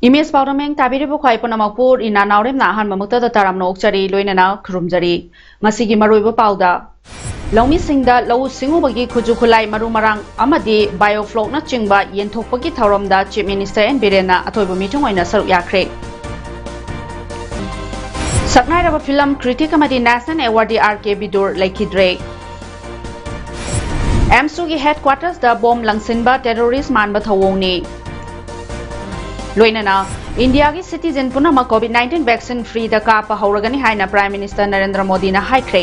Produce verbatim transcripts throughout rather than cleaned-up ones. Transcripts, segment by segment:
Image ꯄꯥꯎꯗꯝ ꯇꯥꯕꯤꯔꯤꯕ ꯈ꯭ꯋꯥꯏ ꯄꯨꯝꯅꯃꯛꯄꯨ ꯔꯤꯅꯥ ꯅꯥꯎꯔꯦꯝꯅ ꯑꯍꯥꯟꯕꯃꯛꯇꯗ ꯇꯔꯥꯝꯅ ꯑꯣꯛꯆꯔꯤ, ꯂꯣꯏꯅꯅ ꯈꯨꯔꯨꯝꯖꯔꯤ꯫ ꯉꯁꯤꯒꯤ ꯃꯔꯨꯑꯣꯏꯕ ꯄꯥꯎꯗ, ꯂꯧꯃꯤꯁꯤꯡꯗ ꯂꯧꯎ ꯁꯤꯡꯎꯕꯒꯤ ꯈꯨꯠꯁꯨ ꯈꯨꯠꯂꯥꯏ, ꯃꯔꯨ ꯃꯔꯥꯡ ꯑꯃꯗꯤ biofuelꯅꯆꯤꯡꯕ ꯌꯦꯟꯊꯣꯛꯄꯒꯤ ꯊꯧꯔꯝꯗ Chief Minister ꯑꯦꯟ ꯕꯤꯔꯦꯟꯅ ꯑꯊꯣꯏꯕ ꯃꯤꯊꯨꯡ ꯑꯣꯏꯅ ꯁꯔꯨꯛ ꯌꯥꯈ꯭ꯔꯦ꯫ ꯁꯛꯅꯥꯏꯔꯕ ꯐꯤꯂꯝ critic ꯑꯃꯗꯤ National Awardee ꯑꯥꯔ ꯀꯦ ꯕꯤꯗꯨꯔ ꯂꯩꯈꯤꯗ꯭ꯔꯦ꯫ ꯑꯦꯝꯁꯨꯒꯤ headquartersꯇ bomb ꯂꯪꯁꯤꯟꯕ terrorist ꯃꯥꯟꯕ ꯊꯧꯑꯣꯡꯅꯤ꯫ ꯂꯣꯏꯅꯅ ꯏꯟꯗꯤꯌꯥꯒꯤ citizen ꯄꯨꯝꯅꯃꯛ COVID nineteen vaccine freeꯗ ꯀꯥꯞꯄ ꯍꯧꯔꯒꯅꯤ ꯍꯥꯏꯅ Prime Minister ꯅꯔꯦꯟꯗ꯭ꯔ ꯃꯣꯗꯤꯅ ꯍꯥꯏꯈ꯭ꯔꯦ꯫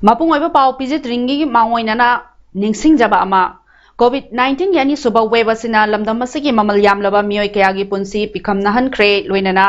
ꯃꯄꯨꯡ ꯑꯣꯏꯕ ꯄꯥꯎ ꯄꯤꯖꯗ꯭ꯔꯤꯉꯩꯒꯤ ꯃꯥꯡꯑꯣꯏꯅꯅ ꯅꯤꯡꯁꯤꯡꯖꯕ ꯑꯃ, COVID nineteenꯒꯤ ꯑꯅꯤꯁꯨꯕ wave ꯑꯁꯤꯅ ꯂꯝꯗꯝ ꯑꯁꯤꯒꯤ ꯃꯃꯜ ꯌꯥꯝꯂꯕ ꯃꯤꯑꯣꯏ ꯀꯌꯥꯒꯤ ꯄꯨꯟꯁꯤ ꯄꯤꯈꯝꯅꯍꯟꯈ꯭ꯔꯦ꯫ ꯂꯣꯏꯅꯅ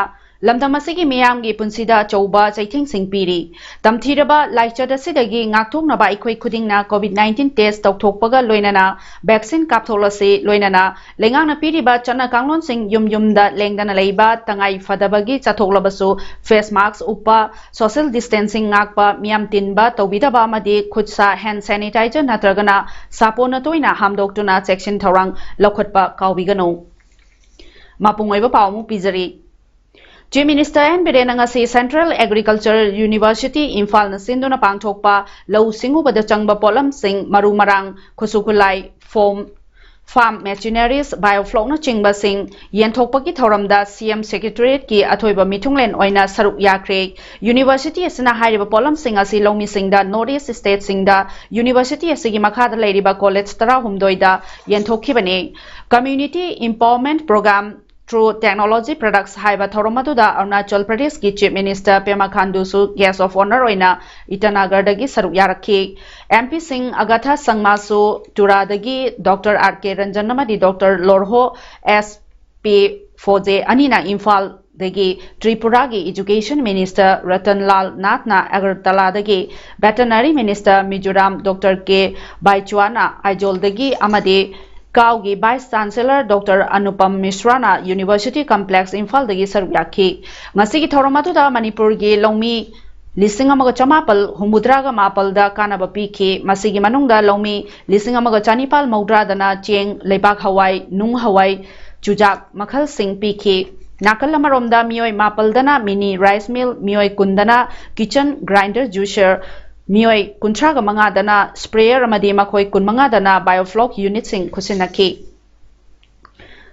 ꯂꯝꯗꯝ ꯑꯁꯤꯒꯤ ꯃꯤꯌꯥꯝꯒꯤ ꯄꯨꯟꯁꯤꯗ ꯑꯆꯧꯕ ꯆꯩꯊꯦꯡꯁꯤꯡ ꯄꯤꯔꯤ꯫ ꯇꯝꯊꯤꯔꯕ ꯂꯥꯏꯆꯠ ꯑꯁꯤꯗꯒꯤ ꯉꯥꯛꯊꯣꯛꯅꯕ ꯑꯩꯈꯣꯏ ꯈꯨꯗꯤꯡꯅ COVID nineteen test ꯇꯧꯊꯣꯛꯄꯒ ꯂꯣꯏꯅꯅ vaccine ꯀꯥꯞꯊꯣꯛꯂꯁꯤ꯫ ꯂꯣꯏꯅꯅ ꯂꯩꯉꯥꯛꯅ ꯄꯤꯔꯤꯕ ꯆꯠꯅ ꯀꯥꯡꯂꯣꯟꯁꯤꯡ ꯌꯨꯝ ꯌꯨꯝꯗ ꯂꯦꯡꯗꯅ ꯂꯩꯕ, ꯇꯉꯥꯏ ꯐꯗꯕꯒꯤ ꯆꯠꯊꯣꯛꯂꯕꯁꯨ face mask ꯎꯞꯄ, social distancing ꯉꯥꯛꯄ, ꯃꯤꯌꯥꯝ ꯇꯤꯟꯕ ꯇꯧꯕꯤꯗꯕ ꯑꯃꯗꯤ ꯈꯨꯠ ꯁꯥ hand sanitizer ꯅꯠꯇ꯭ꯔꯒꯅ ꯁꯥꯄꯣꯟꯅ ꯇꯣꯏꯅ ꯍꯥꯝꯗꯣꯛꯇꯨꯅ ꯆꯦꯛꯁꯤꯟ ꯊꯧꯔꯥꯡ ꯂꯧꯈꯠꯄ ꯀꯥꯎꯕꯤꯒꯅꯨ꯫ ꯃꯄꯨꯡ ꯑꯣꯏꯕ ꯄꯥꯎ ꯑꯃꯨꯛ ꯄꯤꯖꯔꯤ꯫ Chief Minister ꯑꯦꯟ ꯕꯤꯔꯦꯟꯅ ꯉꯁꯤ Central Agriculture University ꯏꯝꯐꯥꯜꯅ ꯁꯤꯟꯗꯨꯅ ꯄꯥꯡꯊꯣꯛꯄ ꯂꯧꯎ ꯁꯤꯡꯎꯕꯗ ꯆꯪꯕ ꯄꯣꯠꯂꯝꯁꯤꯡ, ꯃꯔꯨ ꯃꯔꯥꯡ, ꯈꯨꯠꯁꯨ ꯈꯨꯠꯂꯥꯏ, foam, farm machineries, biofuelꯅꯆꯤꯡꯕꯁꯤꯡ ꯌꯦꯟꯊꯣꯛꯄꯒꯤ ꯊꯧꯔꯝꯗ ꯁꯤ ꯑꯦꯝ Secretariatꯀꯤ ꯑꯊꯣꯏꯕ ꯃꯤꯊꯨꯡꯂꯦꯟ ꯑꯣꯏꯅ ꯁꯔꯨꯛ ꯌꯥꯈ꯭ꯔꯦ꯫ University ꯑꯁꯤꯅ ꯍꯥꯏꯔꯤꯕ ꯄꯣꯠꯂꯝꯁꯤꯡ ꯑꯁꯤ ꯂꯧꯃꯤꯁꯤꯡꯗ North East stateꯁꯤꯡꯗ university ꯑꯁꯤꯒꯤ ꯃꯈꯥꯗ ꯂꯩꯔꯤꯕ college ꯇꯔꯥꯍꯨꯝꯗꯣꯏꯗ ꯌꯦꯟꯊꯣꯛꯈꯤꯕꯅꯤ꯫ Community Empowerment Program Through Technology Products ꯍꯥꯏꯕ ꯊꯧꯔꯝ ꯑꯗꯨꯗ ꯑꯔꯨꯅꯥꯆꯜ ꯄ꯭ꯔꯗꯦꯁꯀꯤ Chief Minister Pema ꯈꯥꯟꯗꯨꯁꯨ Guest of Honour ꯑꯣꯏꯅ ꯏꯇꯥꯅꯥꯒꯔꯗꯒꯤ ꯁꯔꯨꯛ ꯌꯥꯔꯛꯈꯤ꯫ ꯑꯦꯝ ꯄꯤ ꯁꯤꯡ ꯑꯒꯥꯊꯥ ꯁꯪꯃꯥꯁꯨ ꯇꯨꯔꯥꯗꯒꯤ, ꯗꯣꯛꯇꯔ ꯑꯥꯔ ꯀꯦ ꯔꯟꯖꯟ ꯑꯃꯗꯤ doctor Lorho S P Pfoze ꯑꯅꯤꯅ ꯏꯝꯐꯥꯜꯗꯒꯤ, ꯇ꯭ꯔꯤꯄꯨꯔꯥꯒꯤ Education Minister ꯔꯇꯟ ꯂꯥꯜ ꯅꯥꯊꯅ ꯑꯒꯔꯇꯂꯥꯗꯒꯤ, Veterinary Minister Mizoram doctor K ꯕꯥꯏꯆ꯭ꯋꯥꯅ ꯑꯥꯏꯖꯣꯜꯗꯒꯤ ꯑꯃꯗꯤ ꯀꯥꯎꯒꯤ Vice Chancellor ꯗꯣꯛꯇꯔ ꯑꯅꯨꯄꯝ ꯃꯤꯁ꯭ꯔꯥꯅ University Complex ꯏꯝꯐꯥꯜꯗꯒꯤ ꯁꯔꯨꯛ ꯌꯥꯈꯤ꯫ ꯉꯁꯤꯒꯤ ꯊꯧꯔꯝ ꯑꯗꯨꯗ ꯃꯅꯤꯄꯨꯔꯒꯤ ꯂꯧꯃꯤ ꯂꯤꯁꯤꯡ ꯑꯃꯒ ꯆꯃꯥꯄꯜ ꯍꯨꯝꯐꯨꯇꯔꯥꯒ ꯃꯥꯄꯜꯗ ꯀꯥꯟꯅꯕ ꯄꯤꯈꯤ꯫ ꯃꯁꯤꯒꯤ ꯃꯅꯨꯡꯗ ꯂꯧꯃꯤ ꯂꯤꯁꯤꯡ ꯑꯃꯒ ꯆꯅꯤꯄꯥꯜ ꯃꯧꯗ꯭ꯔꯥꯗꯅ ꯆꯦꯡ, ꯂꯩꯕꯥꯛ ꯍꯋꯥꯏ, ꯅꯨꯡ ꯍꯋꯥꯏ, ꯆꯨꯖꯥꯛ ꯃꯈꯜꯁꯤꯡ ꯄꯤꯈꯤ꯫ ꯅꯥꯀꯜ ꯑꯃꯔꯣꯝꯗ ꯃꯤꯑꯣꯏ ꯃꯥꯄꯜꯗꯅ mini rice mill, ꯃꯤꯑꯣꯏ ꯀꯨꯟꯗꯅ kitchen grinder juicer, ꯃꯤꯑꯣꯏ ꯀꯨꯟꯊ꯭ꯔꯥꯒ ꯃꯉꯥꯗꯅ sprayer ꯑꯃꯗꯤ ꯃꯈꯣꯏ ꯀꯨꯟꯃꯉꯥꯗꯅ Biofloc unitꯁꯤꯡ ꯈꯨꯠꯁꯤꯟꯅꯈꯤ꯫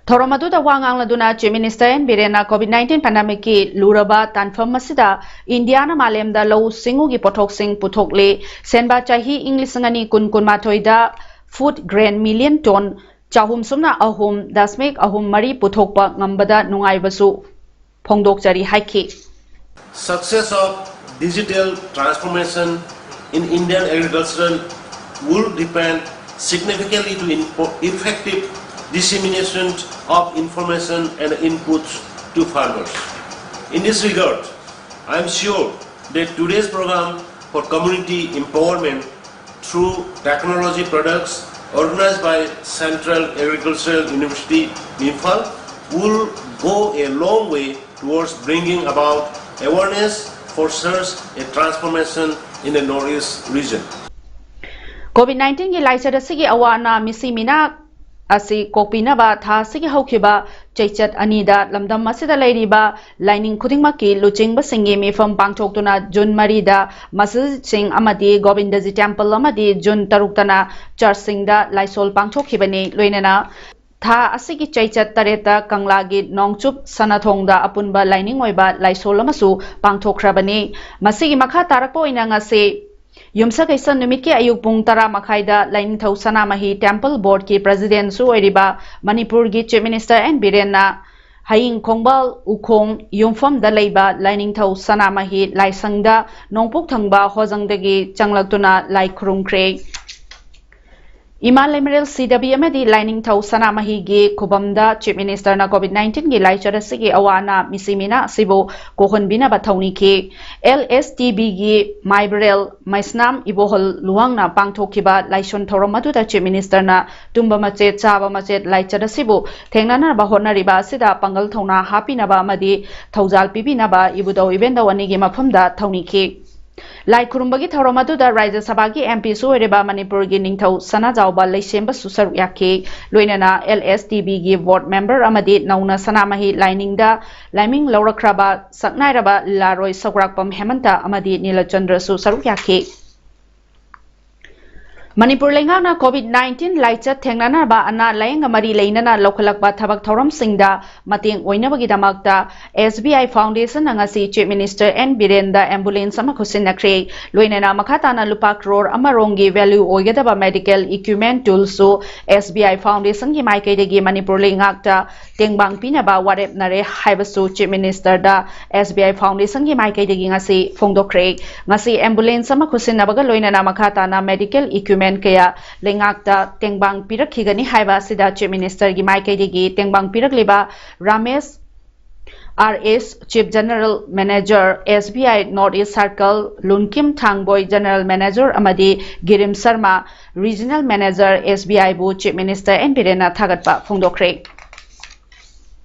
ꯊꯧꯔꯝ ꯑꯗꯨꯗ ꯋꯥ ꯉꯥꯡꯂꯗꯨꯅ Chief Minister ꯑꯦꯟ ꯕꯤꯔꯦꯟꯅ COVID nineteen pandemicꯀꯤ ꯂꯨꯔꯕ ꯇꯥꯟꯐꯝ ꯑꯁꯤꯗ ꯏꯟꯗꯤꯌꯥꯅ ꯃꯥꯂꯦꯝꯗ ꯂꯧꯎ ꯁꯤꯡꯎꯒꯤ ꯄꯣꯠꯊꯣꯛꯁꯤꯡ ꯄꯨꯊꯣꯛꯂꯤ꯫ ꯁꯦꯟꯕꯥ ꯆꯍꯤ ꯏꯪ ꯂꯤꯁꯤꯡ ꯑꯅꯤ ꯀꯨꯟ ꯀꯨꯟꯃꯥꯊꯣꯏꯗ food grain million ton ꯆꯍꯨꯝ ꯁꯨꯞꯅ ꯑꯍꯨꯝ ꯗꯁꯃꯤꯛ ꯑꯍꯨꯝ ꯃꯔꯤ ꯄꯨꯊꯣꯛꯄ ꯉꯝꯕꯗ ꯅꯨꯡꯉꯥꯏꯕꯁꯨ ꯐꯣꯡꯗꯣꯛꯆꯔꯤ ꯍꯥꯏꯈꯤ꯫ Success of digital transformation in Indian agriculture will depend significantly to info- effective dissemination of information and inputs to farmers. In this regard, I am sure that today's program for community empowerment through technology products organized by Central Agricultural University, Imphal, will go a long way towards bringing about awareness for such a transformation in the Northeast region. COVID nineteenꯒꯤ ꯂꯥꯏꯆꯠ ꯑꯁꯤꯒꯤ ꯑꯋꯥ ꯑꯅꯥ ꯃꯤꯁꯤ ꯃꯤꯅꯥ ꯑꯁꯤ ꯀꯣꯛꯄꯤꯅꯕ ꯊꯥ ꯑꯁꯤꯒꯤ ꯍꯧꯈꯤꯕ ꯆꯩꯆꯠ ꯑꯅꯤꯗ ꯂꯝꯗꯝ ꯑꯁꯤꯗ ꯂꯩꯔꯤꯕ ꯂꯥꯏꯅꯤꯡ ꯈꯨꯗꯤꯡꯃꯛꯀꯤ ꯂꯨꯆꯤꯡꯕꯁꯤꯡꯒꯤ ꯃꯤꯐꯝ ꯄꯥꯡꯊꯣꯛꯇꯨꯅ ꯖꯨꯟ ꯃꯔꯤꯗ ꯃꯁꯖꯤꯗꯁꯤꯡ ꯑꯃꯗꯤ ꯒꯣꯕꯤꯟꯗꯖꯤ temple ꯑꯃꯗꯤ ꯖꯨꯟ ꯇꯔꯨꯛꯇꯅ churchꯁꯤꯡꯗ ꯂꯥꯏꯁꯣꯜ ꯄꯥꯡꯊꯣꯛꯈꯤꯕꯅꯤ꯫ ꯂꯣꯏꯅꯅ ꯊꯥ ꯑꯁꯤꯒꯤ ꯆꯩꯆꯠ ꯇꯔꯦꯠꯇ ꯀꯪꯂꯥꯒꯤ ꯅꯣꯡꯆꯨꯞ ꯁꯅꯥꯊꯣꯡꯗ ꯑꯄꯨꯟꯕ ꯂꯥꯏꯅꯤꯡ ꯑꯣꯏꯕ ꯂꯥꯏꯁꯣꯜ ꯑꯃꯁꯨ ꯄꯥꯡꯊꯣꯛꯈ꯭ꯔꯕꯅꯤ꯫ ꯃꯁꯤꯒꯤ ꯃꯈꯥ ꯇꯥꯔꯛꯄ ꯑꯣꯏꯅ ꯉꯁꯤ ꯌꯨꯝꯁꯀꯩꯁ ꯅꯨꯃꯤꯠꯀꯤ ꯑꯌꯨꯛ ꯄꯨꯡ ꯇꯔꯥ ꯃꯈꯥꯏꯗ ꯂꯥꯏꯅꯤꯡꯊꯧ ꯁꯅꯥꯃꯍꯤ temple boardꯀꯤ presidentꯁꯨ ꯑꯣꯏꯔꯤꯕ ꯃꯅꯤꯄꯨꯔꯒꯤ Chief Minister ꯑꯦꯟ ꯕꯤꯔꯦꯟꯅ ꯍꯌꯤꯡ ꯈꯣꯡꯕꯥꯜ ꯎꯈꯣꯡ ꯌꯨꯝꯐꯝꯗ ꯂꯩꯕ ꯂꯥꯏꯅꯤꯡꯊꯧ ꯁꯅꯥꯃꯍꯤ ꯂꯥꯏꯁꯪꯗ ꯅꯣꯡꯄꯣꯛ ꯊꯪꯕ ꯍꯣꯖꯪꯗꯒꯤ ꯆꯪꯂꯛꯇꯨꯅ ꯂꯥꯏ ꯈꯨꯔꯨꯝꯈ꯭ꯔꯦ꯫ ꯏꯃꯥ ꯂꯩꯃꯔꯦꯜ ꯁꯤꯗꯕꯤ ꯑꯃꯗꯤ ꯂꯥꯏꯅꯤꯡꯊꯧ ꯁꯅꯥꯃꯍꯤꯒꯤ ꯈꯨꯕꯝꯗ Chief Minister ꯅ COVID nineteen ꯒꯤ ꯂꯥꯏꯆꯠ ꯑꯁꯤꯒꯤ ꯑꯋꯥ ꯑꯅꯥ ꯃꯤꯁꯤ ꯃꯤꯅꯥ ꯑꯁꯤꯕꯨ ꯀꯣꯛꯍꯟꯕꯤꯅꯕ ꯊꯧꯅꯤꯈꯤ꯫ L S T B ꯒꯤ ꯃꯥꯏꯕꯔꯦꯜ ꯃꯩꯁꯅꯥꯝ ꯏꯕꯣꯍꯜ ꯂꯨꯋꯥꯡꯅ ꯄꯥꯡꯊꯣꯛꯈꯤꯕ ꯂꯥꯏꯁꯣꯟ ꯊꯧꯔꯝ ꯑꯗꯨꯗ Chief Minister ꯅ ꯇꯨꯝꯕ ꯃꯆꯦꯠ, ꯆꯥꯕ ꯃꯆꯦꯠ ꯂꯥꯏꯆꯠ ꯑꯁꯤꯕꯨ ꯊꯦꯡꯅꯅꯕ ꯍꯣꯠꯅꯔꯤꯕ ꯑꯁꯤꯗ ꯄꯥꯡꯒꯜ ꯊꯧꯅꯥ ꯍꯥꯞꯄꯤꯅꯕ ꯑꯃꯗꯤ ꯊꯧꯖꯥꯜ ꯄꯤꯕꯤꯅꯕ ꯏꯕꯨꯙꯧ ꯏꯕꯦꯟꯙꯧ ꯑꯅꯤꯒꯤ ꯃꯐꯝꯗ ꯊꯧꯅꯤꯈꯤ꯫ ꯂꯥꯏ ꯈꯨꯔꯨꯝꯕꯒꯤ ꯊꯧꯔꯝ ꯑꯗꯨꯗ ꯔꯥꯖ꯭ꯌ ꯁꯚꯥꯒꯤ M P ꯁꯨ ꯑꯣꯏꯔꯤꯕ ꯃꯅꯤꯄꯨꯔꯒꯤ ꯅꯤꯡꯊꯧ ꯁꯅꯥꯖꯥꯎꯕ ꯂꯩꯁꯦꯝꯕꯁꯨ ꯁꯔꯨꯛ ꯌꯥꯈꯤ꯫ ꯂꯣꯏꯅꯅ L S T B ꯒꯤ board member ꯑꯃꯗꯤ ꯅꯧꯅ ꯁꯅꯥꯃꯍꯤ ꯂꯥꯏꯅꯤꯡꯗ ꯂꯥꯏꯃꯤꯡ ꯂꯧꯔꯛꯈ꯭ꯔꯕ ꯁꯛꯅꯥꯏꯔꯕ ꯂꯥꯔꯣꯏ ꯁꯧꯒ꯭ꯔꯥꯛꯄꯝ ꯍꯦꯃꯟꯇ ꯑꯃꯗꯤ ꯅꯤꯂꯆꯟꯗ꯭ꯔꯁꯨ ꯁꯔꯨꯛ ꯌꯥꯈꯤ꯫ ꯃꯅꯤꯄꯨꯔ ꯂꯩꯉꯥꯛꯅ COVID nineteen ꯂꯥꯏꯆꯠ ꯊꯦꯡꯅꯅꯕ ꯑꯅꯥ ꯂꯥꯌꯦꯡꯒ ꯃꯔꯤ ꯂꯩꯅꯅ ꯂꯧꯈꯠꯂꯛꯄ ꯊꯕꯛ ꯊꯧꯔꯝꯁꯤꯡꯗ ꯃꯇꯦꯡ ꯑꯣꯏꯅꯕꯒꯤꯗꯃꯛꯇ S B I Foundation ꯅ ꯉꯁꯤ Chief Minister N ꯕꯤꯔꯦꯟꯗ ambulance ꯑꯃ ꯈꯨꯠꯁꯤꯟꯅꯈ꯭ꯔꯦ꯫ ꯂꯣꯏꯅꯅ ꯃꯈꯥ ꯇꯥꯅ ꯂꯨꯄꯥ ꯀ꯭ꯔꯣꯔ ꯑꯃꯔꯣꯝꯒꯤ value ꯑꯣꯏꯒꯗꯕ medical equipment tools ꯁꯨ S B I Foundation ꯒꯤ ꯃꯥꯏꯀꯩꯗꯒꯤ ꯃꯅꯤꯄꯨꯔ ꯂꯩꯉꯥꯛꯇ ꯇꯦꯡꯕꯥꯡ ꯄꯤꯅꯕ ꯋꯥꯔꯦꯞꯅꯔꯦ ꯍꯥꯏꯕꯁꯨ Chief Minister the S B I Foundation ꯒꯤ ꯃꯥꯏꯀꯩꯗꯒꯤ ꯉꯁꯤ ꯐꯣꯡꯗꯣꯛꯈ꯭ꯔꯦ꯫ ꯉꯁꯤ ambulance ꯑꯃ ꯈꯨꯠꯁꯤꯟꯅꯕꯒ ꯂꯣꯏꯅꯅ ꯃꯈꯥ ꯇꯥꯅ medical equipment ꯀꯌꯥ ꯂꯩꯉꯥꯛꯇ ꯇꯦꯡꯕꯥꯡ ꯄꯤꯔꯛꯈꯤꯒꯅꯤ ꯍꯥꯏꯕ ꯑꯁꯤꯗ Chief Minister ꯒꯤ ꯃꯥꯏꯀꯩꯗꯒꯤ ꯇꯦꯡꯕꯥꯡ ꯄꯤꯔꯛꯂꯤꯕ Ramesh R S, Chief General Manager, S B I North East Circle, ꯂꯨꯟꯀꯤꯝ ꯊꯥꯡꯕꯣꯏ, General Manager, ꯑꯃꯗꯤ ꯒꯤꯔꯤꯝ Sharma, Regional Manager, S B I ꯕꯨ Chief Minister N ꯕꯤꯔꯦꯟꯅ ꯊꯥꯒꯠꯄ ꯐꯣꯡꯗꯣꯛꯈ꯭ꯔꯦ꯫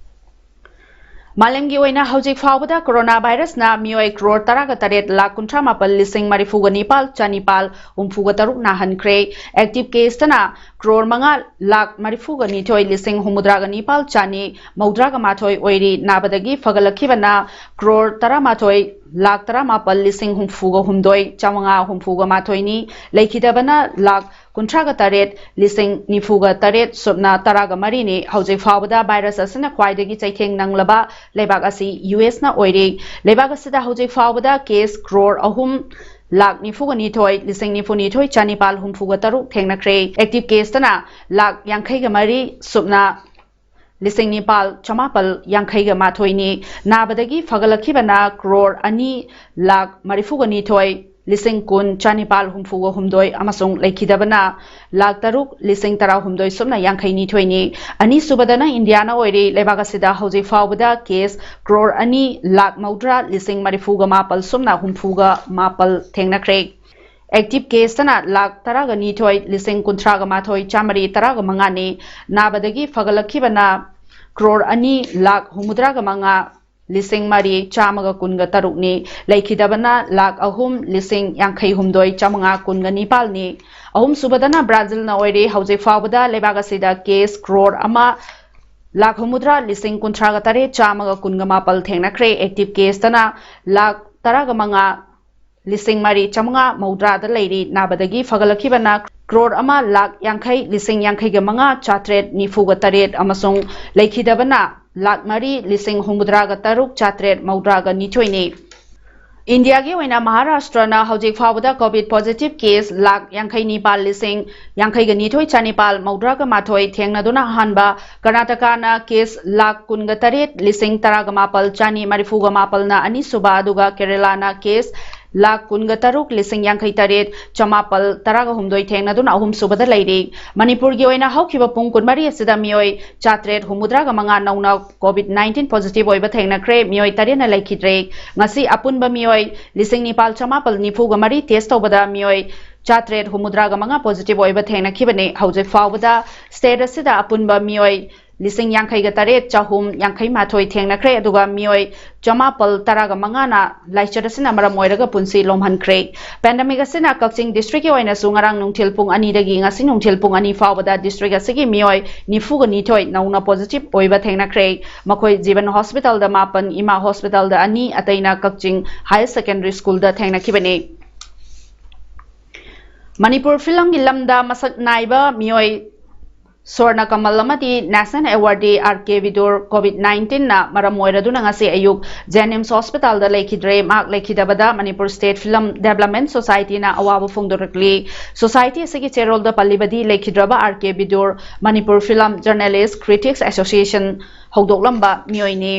ꯃꯥꯂꯦꯝꯒꯤ ꯑꯣꯏꯅ ꯍꯧꯖꯤꯛ ꯐꯥꯎꯕꯗ corona virus ꯅ ꯃꯤꯑꯣꯏ ꯀ꯭ꯔꯣꯔ ꯇꯔꯥꯒ ꯇꯔꯦꯠ ꯂꯥꯈ ꯀꯨꯟꯊ꯭ꯔꯥ ꯃꯥꯄꯜ ꯂꯤꯁꯤꯡ ꯃꯔꯤꯐꯨꯒ ꯅꯤꯄꯥꯜ ꯆꯅꯤꯄꯥꯜ ꯍꯨꯝꯐꯨꯒ ꯇꯔꯨꯛ ꯅꯥꯍꯟꯈ꯭ꯔꯦ꯫ Active case ꯇꯅ ꯀ꯭ꯔꯣꯔ ꯃꯉꯥ ꯂꯥꯈ ꯃꯔꯤꯐꯨꯒ ꯅꯤꯊꯣꯏ ꯂꯤꯁꯤꯡ ꯍꯨꯝꯐꯨꯇꯔꯥꯒ ꯅꯤꯄꯥꯜ ꯆꯅꯤ ꯃꯧꯗ꯭ꯔꯥꯒ ꯃꯥꯊꯣꯏ ꯑꯣꯏꯔꯤ꯫ ꯅꯥꯕꯗꯒꯤ ꯐꯒꯠꯂꯛꯈꯤꯕꯅ ꯀ꯭ꯔꯣꯔ ꯇꯔꯥꯃꯥꯊꯣꯏ ꯂꯥꯈ ꯇꯔꯥꯃꯥꯄꯜ ꯂꯤꯁꯤꯡ ꯍꯨꯝꯐꯨꯒ ꯍꯨꯝꯗꯣꯏ ꯆꯥꯃꯉꯥ ꯍꯨꯝꯐꯨꯒ ꯃꯥꯊꯣꯏꯅꯤ꯫ ꯂꯩꯈꯤꯗꯕꯅ ꯂꯥꯈ ꯀꯨꯟꯊ꯭ꯔꯥꯒ ꯇꯔꯦꯠ ꯂꯤꯁꯤꯡ ꯅꯤꯐꯨꯒ ꯇꯔꯦꯠ ꯁꯨꯞꯅ ꯇꯔꯥꯒ ꯃꯔꯤꯅꯤ꯫ ꯍꯧꯖꯤꯛ ꯐꯥꯎꯕꯗ virus ꯑꯁꯤꯅ ꯈ꯭ꯋꯥꯏꯗꯒꯤ ꯆꯩꯊꯦꯡ ꯅꯪꯂꯕ ꯂꯩꯕꯥꯛ ꯑꯁꯤ U S ꯅ ꯑꯣꯏꯔꯤ꯫ ꯂꯩꯕꯥꯛ ꯑꯁꯤꯗ ꯍꯧꯖꯤꯛ ꯐꯥꯎꯕꯗ case ꯀ꯭ꯔꯣꯔ ꯑꯍꯨꯝ ꯂꯥꯈ ꯅꯤꯐꯨꯒ ꯅꯤꯊꯣꯏ ꯂꯤꯁꯤꯡ ꯅꯤꯐꯨ ꯅꯤꯊꯣꯏ ꯆꯅꯤꯄꯥꯜ ꯍꯨꯝꯐꯨꯒ ꯇꯔꯨꯛ ꯊꯦꯡꯅꯈ꯭ꯔꯦ꯫ Active case ꯇꯅ ꯂꯥꯈ ꯌꯥꯡꯈꯩꯒ ꯃꯔꯤ ꯁꯨꯞꯅ ꯂꯤꯁꯤꯡ ꯅꯤꯄꯥꯜ ꯆꯃꯥꯄꯜ ꯌꯥꯡꯈꯩꯒ ꯃꯥꯊꯣꯏꯅꯤ꯫ ꯅꯥꯕꯗꯒꯤ ꯐꯒꯠꯂꯛꯈꯤꯕꯅ ꯀ꯭ꯔꯣꯔ ꯑꯅꯤ ꯂꯥꯈ ꯃꯔꯤꯐꯨꯒ ꯅꯤꯊꯣꯏ ꯂꯤꯁꯤꯡ ꯀꯨꯟ ꯆꯥꯅꯤꯄꯥꯜ ꯍꯨꯝꯐꯨꯒ ꯍꯨꯝꯗꯣꯏ ꯑꯃꯁꯨꯡ ꯂꯩꯈꯤꯗꯕꯅ ꯂꯥꯈ ꯇꯔꯨꯛ ꯂꯤꯁꯤꯡ ꯇꯔꯥꯍꯨꯝꯗꯣꯏ ꯁꯨꯞꯅ ꯌꯥꯡꯈꯩ ꯅꯤꯊꯣꯏꯅꯤ꯫ ꯑꯅꯤꯁꯨꯕꯗꯅ ꯏꯟꯗꯤꯌꯥꯅ ꯑꯣꯏꯔꯤ꯫ ꯂꯩꯕꯥꯛ ꯑꯁꯤꯗ ꯍꯧꯖꯤꯛ ꯐꯥꯎꯕꯗ ꯀꯦꯁ ꯀ꯭ꯔꯣꯔ ꯑꯅꯤ ꯂꯥꯈ ꯃꯧꯗ꯭ꯔꯥ ꯂꯤꯁꯤꯡ ꯃꯔꯤꯐꯨꯒ ꯃꯥꯄꯜ ꯁꯨꯞꯅ ꯍꯨꯝꯐꯨꯒ ꯃꯥꯄꯜ ꯊꯦꯡꯅꯈ꯭ꯔꯦ꯫ ꯑꯦꯛꯇꯤꯚ ꯀꯦꯁꯇꯅ ꯂꯥꯈ ꯇꯔꯥꯒ ꯅꯤꯊꯣꯏ ꯂꯤꯁꯤꯡ ꯀꯨꯟꯊ꯭ꯔꯥꯒ ꯃꯥꯊꯣꯏ ꯆꯥꯃꯔꯤ ꯇꯔꯥꯒ ꯃꯉꯥꯅꯤ꯫ ꯅꯥꯕꯗꯒꯤ ꯐꯒꯠꯂꯛꯈꯤꯕꯅ ꯀ꯭ꯔꯣꯔ ꯑꯅꯤ ꯂꯥꯈ ꯍꯨꯝꯐꯨꯇꯔꯥꯒ ꯃꯉꯥ ꯂꯤꯁꯤꯡ ꯃꯔꯤ ꯆꯥꯝꯃꯒ ꯀꯨꯟꯒ ꯇꯔꯨꯛꯅꯤ꯫ ꯂꯩꯈꯤꯗꯕꯅ ꯂꯥꯈ ꯑꯍꯨꯝ ꯂꯤꯁꯤꯡ ꯌꯥꯡꯈꯩ ꯍꯨꯝꯗꯣꯏ ꯆꯥꯃꯉꯥ ꯀꯨꯟꯒ ꯅꯤꯄꯥꯜꯅꯤ꯫ ꯑꯍꯨꯝꯁꯨꯕꯗꯅ ꯕ꯭ꯔꯥꯖꯤꯜꯅ ꯑꯣꯏꯔꯤ꯫ ꯍꯧꯖꯤꯛ ꯐꯥꯎꯕꯗ ꯂꯩꯕꯥꯛ ꯑꯁꯤꯗ ꯀꯦꯁ ꯀ꯭ꯔꯣꯔ ꯑꯃ ꯂꯥꯈ ꯍꯨꯝꯐꯨꯇꯔꯥ ꯂꯤꯁꯤꯡ ꯀꯨꯟꯊ꯭ꯔꯥꯒ ꯇꯔꯦꯠ ꯆꯥꯝꯃꯒ ꯀꯨꯟꯒ ꯃꯥꯄꯜ ꯊꯦꯡꯅꯈ꯭ꯔꯦ꯫ ꯑꯦꯛꯇꯤꯚ ꯀꯦꯁꯇꯅ ꯂꯥꯈ ꯇꯔꯥꯒ ꯃꯉꯥ ꯂꯤꯁꯤꯡ ꯃꯔꯤ ꯆꯥꯃꯉꯥ ꯃꯧꯗ꯭ꯔꯥꯗ ꯂꯩꯔꯤ꯫ ꯅꯥꯕꯗꯒꯤ ꯐꯒꯠꯂꯛꯈꯤꯕꯅ ꯀ꯭ꯔꯣꯔ ꯑꯃ ꯂꯥꯈ ꯌꯥꯡꯈꯩ ꯂꯤꯁꯤꯡ ꯌꯥꯡꯈꯩꯒ ꯃꯉꯥ ꯆꯥꯇ꯭ꯔꯦꯠ ꯅꯤꯐꯨꯒ ꯇꯔꯦꯠ ꯑꯃꯁꯨꯡ ꯂꯩꯈꯤꯗꯕꯅ ꯂꯥꯈ ꯃꯔꯤ ꯂꯤꯁꯤꯡ ꯍꯨꯝꯐꯨꯇꯔꯥꯒ ꯇꯔꯨꯛ ꯆꯥꯇ꯭ꯔꯦꯠ ꯃꯧꯗ꯭ꯔꯥꯒ ꯅꯤꯊꯣꯏꯅꯤ꯫ ꯏꯟꯗꯤꯌꯥꯒꯤ ꯑꯣꯏꯅ ꯃꯍꯥꯔꯥꯁꯇ꯭ꯔꯅ ꯍꯧꯖꯤꯛ ꯐꯥꯎꯕꯗ ꯀꯣꯚꯤꯗ ꯄꯣꯖꯤꯇꯤꯚ ꯀꯦꯁ ꯂꯥꯈ ꯌꯥꯡꯈꯩ ꯅꯤꯄꯥꯜ ꯂꯤꯁꯤꯡ ꯌꯥꯡꯈꯩꯒ ꯅꯤꯊꯣꯏ ꯆꯥꯅꯤꯄꯥꯜ ꯃꯧꯗ꯭ꯔꯥꯒ ꯃꯥꯊꯣꯏ ꯊꯦꯡꯅꯗꯨꯅ ꯑꯍꯥꯟꯕ, ꯀꯔꯅꯥꯇꯀꯥꯅ ꯀꯦꯁ ꯂꯥꯈ ꯀꯨꯟꯒ ꯇꯔꯦꯠ ꯂꯤꯁꯤꯡ ꯇꯔꯥꯒ ꯃꯥꯄꯜ ꯆꯥꯅꯤ ꯃꯔꯤꯐꯨꯒ ꯃꯥꯄꯜꯅ ꯑꯅꯤꯁꯨꯕ, ꯑꯗꯨꯒ ꯀꯦꯔꯦꯂꯥꯅ ꯀꯦꯁ ꯂꯥꯈ ꯀꯨꯟꯒ ꯇꯔꯨꯛ ꯂꯤꯁꯤꯡ ꯌꯥꯡꯈꯩ ꯇꯔꯦꯠ ꯆꯃꯥꯄꯜ ꯇꯔꯥꯒ ꯍꯨꯝꯗꯣꯏ ꯊꯦꯡꯅꯗꯨꯅ ꯑꯍꯨꯝꯁꯨꯕꯗ ꯂꯩꯔꯤ꯫ ꯃꯅꯤꯄꯨꯔꯒꯤ ꯑꯣꯏꯅ ꯍꯧꯈꯤꯕ ꯄꯨꯡ ꯀꯨꯟꯃꯔꯤ ꯑꯁꯤꯗ ꯃꯤꯑꯣꯏ ꯆꯥꯇ꯭ꯔꯦꯠ ꯍꯨꯝꯐꯨꯇꯔꯥꯒ ꯃꯉꯥ ꯅꯧꯅ ꯀꯣꯚꯤꯗ ꯅꯥꯏꯟꯇꯤꯟ ꯄꯣꯖꯤꯇꯤꯚ ꯑꯣꯏꯕ ꯊꯦꯡꯅꯈ꯭ꯔꯦ꯫ ꯃꯤꯑꯣꯏ ꯇꯔꯦꯠꯅ ꯂꯩꯈꯤꯗ꯭ꯔꯦ꯫ ꯉꯁꯤ ꯑꯄꯨꯟꯕ ꯃꯤꯑꯣꯏ ꯂꯤꯁꯤꯡ ꯅꯤꯄꯥꯜ ꯆꯃꯥꯄꯜ ꯅꯤꯐꯨꯒ ꯃꯔꯤ ꯇꯦꯁ ꯇꯧꯕꯗ ꯃꯤꯑꯣꯏ ꯆꯥꯇ꯭ꯔꯦꯠ ꯍꯨꯝꯐꯨꯇꯔꯥꯒ ꯃꯉꯥ ꯄꯣꯖꯤꯇꯤꯚ ꯑꯣꯏꯕ ꯊꯦꯡꯅꯈꯤꯕꯅꯤ꯫ ꯍꯧꯖꯤꯛ ꯐꯥꯎꯕꯗ ꯁ꯭ꯇꯦꯠ ꯑꯁꯤꯗ ꯑꯄꯨꯟꯕ ꯃꯤꯑꯣꯏ ꯂꯤꯁꯤꯡ ꯌꯥꯡꯈꯩꯒ ꯇꯔꯦꯠ ꯆꯍꯨꯝ ꯌꯥꯡꯈꯩ ꯃꯥꯊꯣꯏ ꯊꯦꯡꯅꯈ꯭ꯔꯦ, ꯑꯗꯨꯒ ꯃꯤꯑꯣꯏ ꯆꯃꯥꯄꯜ ꯇꯔꯥꯒ ꯃꯉꯥꯅ ꯂꯥꯏꯆꯠ ꯑꯁꯤꯅ ꯃꯔꯝ ꯑꯣꯏꯔꯒ ꯄꯨꯟꯁꯤ ꯂꯣꯝꯍꯟꯈ꯭ꯔꯦ꯫ ꯄꯦꯟꯗꯦꯃꯤꯛ ꯑꯁꯤꯅ ꯀꯛꯆꯤꯡ ꯗꯤꯁꯇ꯭ꯔꯤꯛꯀꯤ ꯑꯣꯏꯅꯁꯨ ꯉꯔꯥꯡ ꯅꯨꯡꯊꯤꯜ ꯄꯨꯡ ꯑꯅꯤꯗꯒꯤ ꯉꯁꯤ ꯅꯨꯡꯊꯤꯜ ꯄꯨꯡ ꯑꯅꯤ ꯐꯥꯎꯕꯗ ꯗꯤꯁꯇ꯭ꯔꯤꯛ ꯑꯁꯤꯒꯤ ꯃꯤꯑꯣꯏ ꯅꯤꯐꯨꯒ ꯅꯤꯊꯣꯏ ꯅꯧꯅ ꯄꯣꯖꯤꯇꯤꯚ ꯑꯣꯏꯕ ꯊꯦꯡꯅꯈ꯭ꯔꯦ꯫ ꯃꯈꯣꯏ ꯖꯤꯕꯟ ꯍꯣꯁꯄꯤꯇꯥꯜꯗ ꯃꯥꯄꯟ, ꯏꯃꯥ ꯍꯣꯁꯄꯤꯇꯥꯜꯗ ꯑꯅꯤ, ꯑꯇꯩꯅ ꯀꯛꯆꯤꯡ ꯍꯥꯌꯔ ꯁꯦꯀꯦꯟꯗꯔꯤ ꯁ꯭ꯀꯨꯜꯗ ꯊꯦꯡꯅꯈꯤꯕꯅꯤ꯫ ꯃꯅꯤꯄꯨꯔ ꯐꯤꯂꯝꯒꯤ ꯂꯝꯗ ꯃꯁꯛ ꯅꯥꯏꯕ ꯃꯤꯑꯣꯏ ꯁ꯭ꯋꯔꯅ ꯀꯃꯜ ꯑꯃꯗꯤ National Awardee R K Vidur COVID nineteen ꯅ ꯃꯔꯝ ꯑꯣꯏꯔꯗꯨꯅ ꯉꯁꯤ ꯑꯌꯨꯛ JNIMS Hospital ꯗ ꯂꯩꯈꯤꯗ꯭ꯔꯦ꯫ ꯃꯍꯥꯛ ꯂꯩꯈꯤꯗꯕꯗ Manipur State Film Development Society ꯅ ꯑꯋꯥꯕ ꯐꯣꯡꯗꯣꯔꯛꯂꯤ꯫ Society ꯑꯁꯤꯒꯤ ꯆꯦꯔꯣꯜꯗ ꯄꯜꯂꯤꯕꯗꯤ ꯂꯩꯈꯤꯗ꯭ꯔꯕ R K Vidur Manipur Film Journalist Critics Association ꯍꯧꯗꯣꯛꯂꯝꯕ ꯃꯤꯑꯣꯏꯅꯤ꯫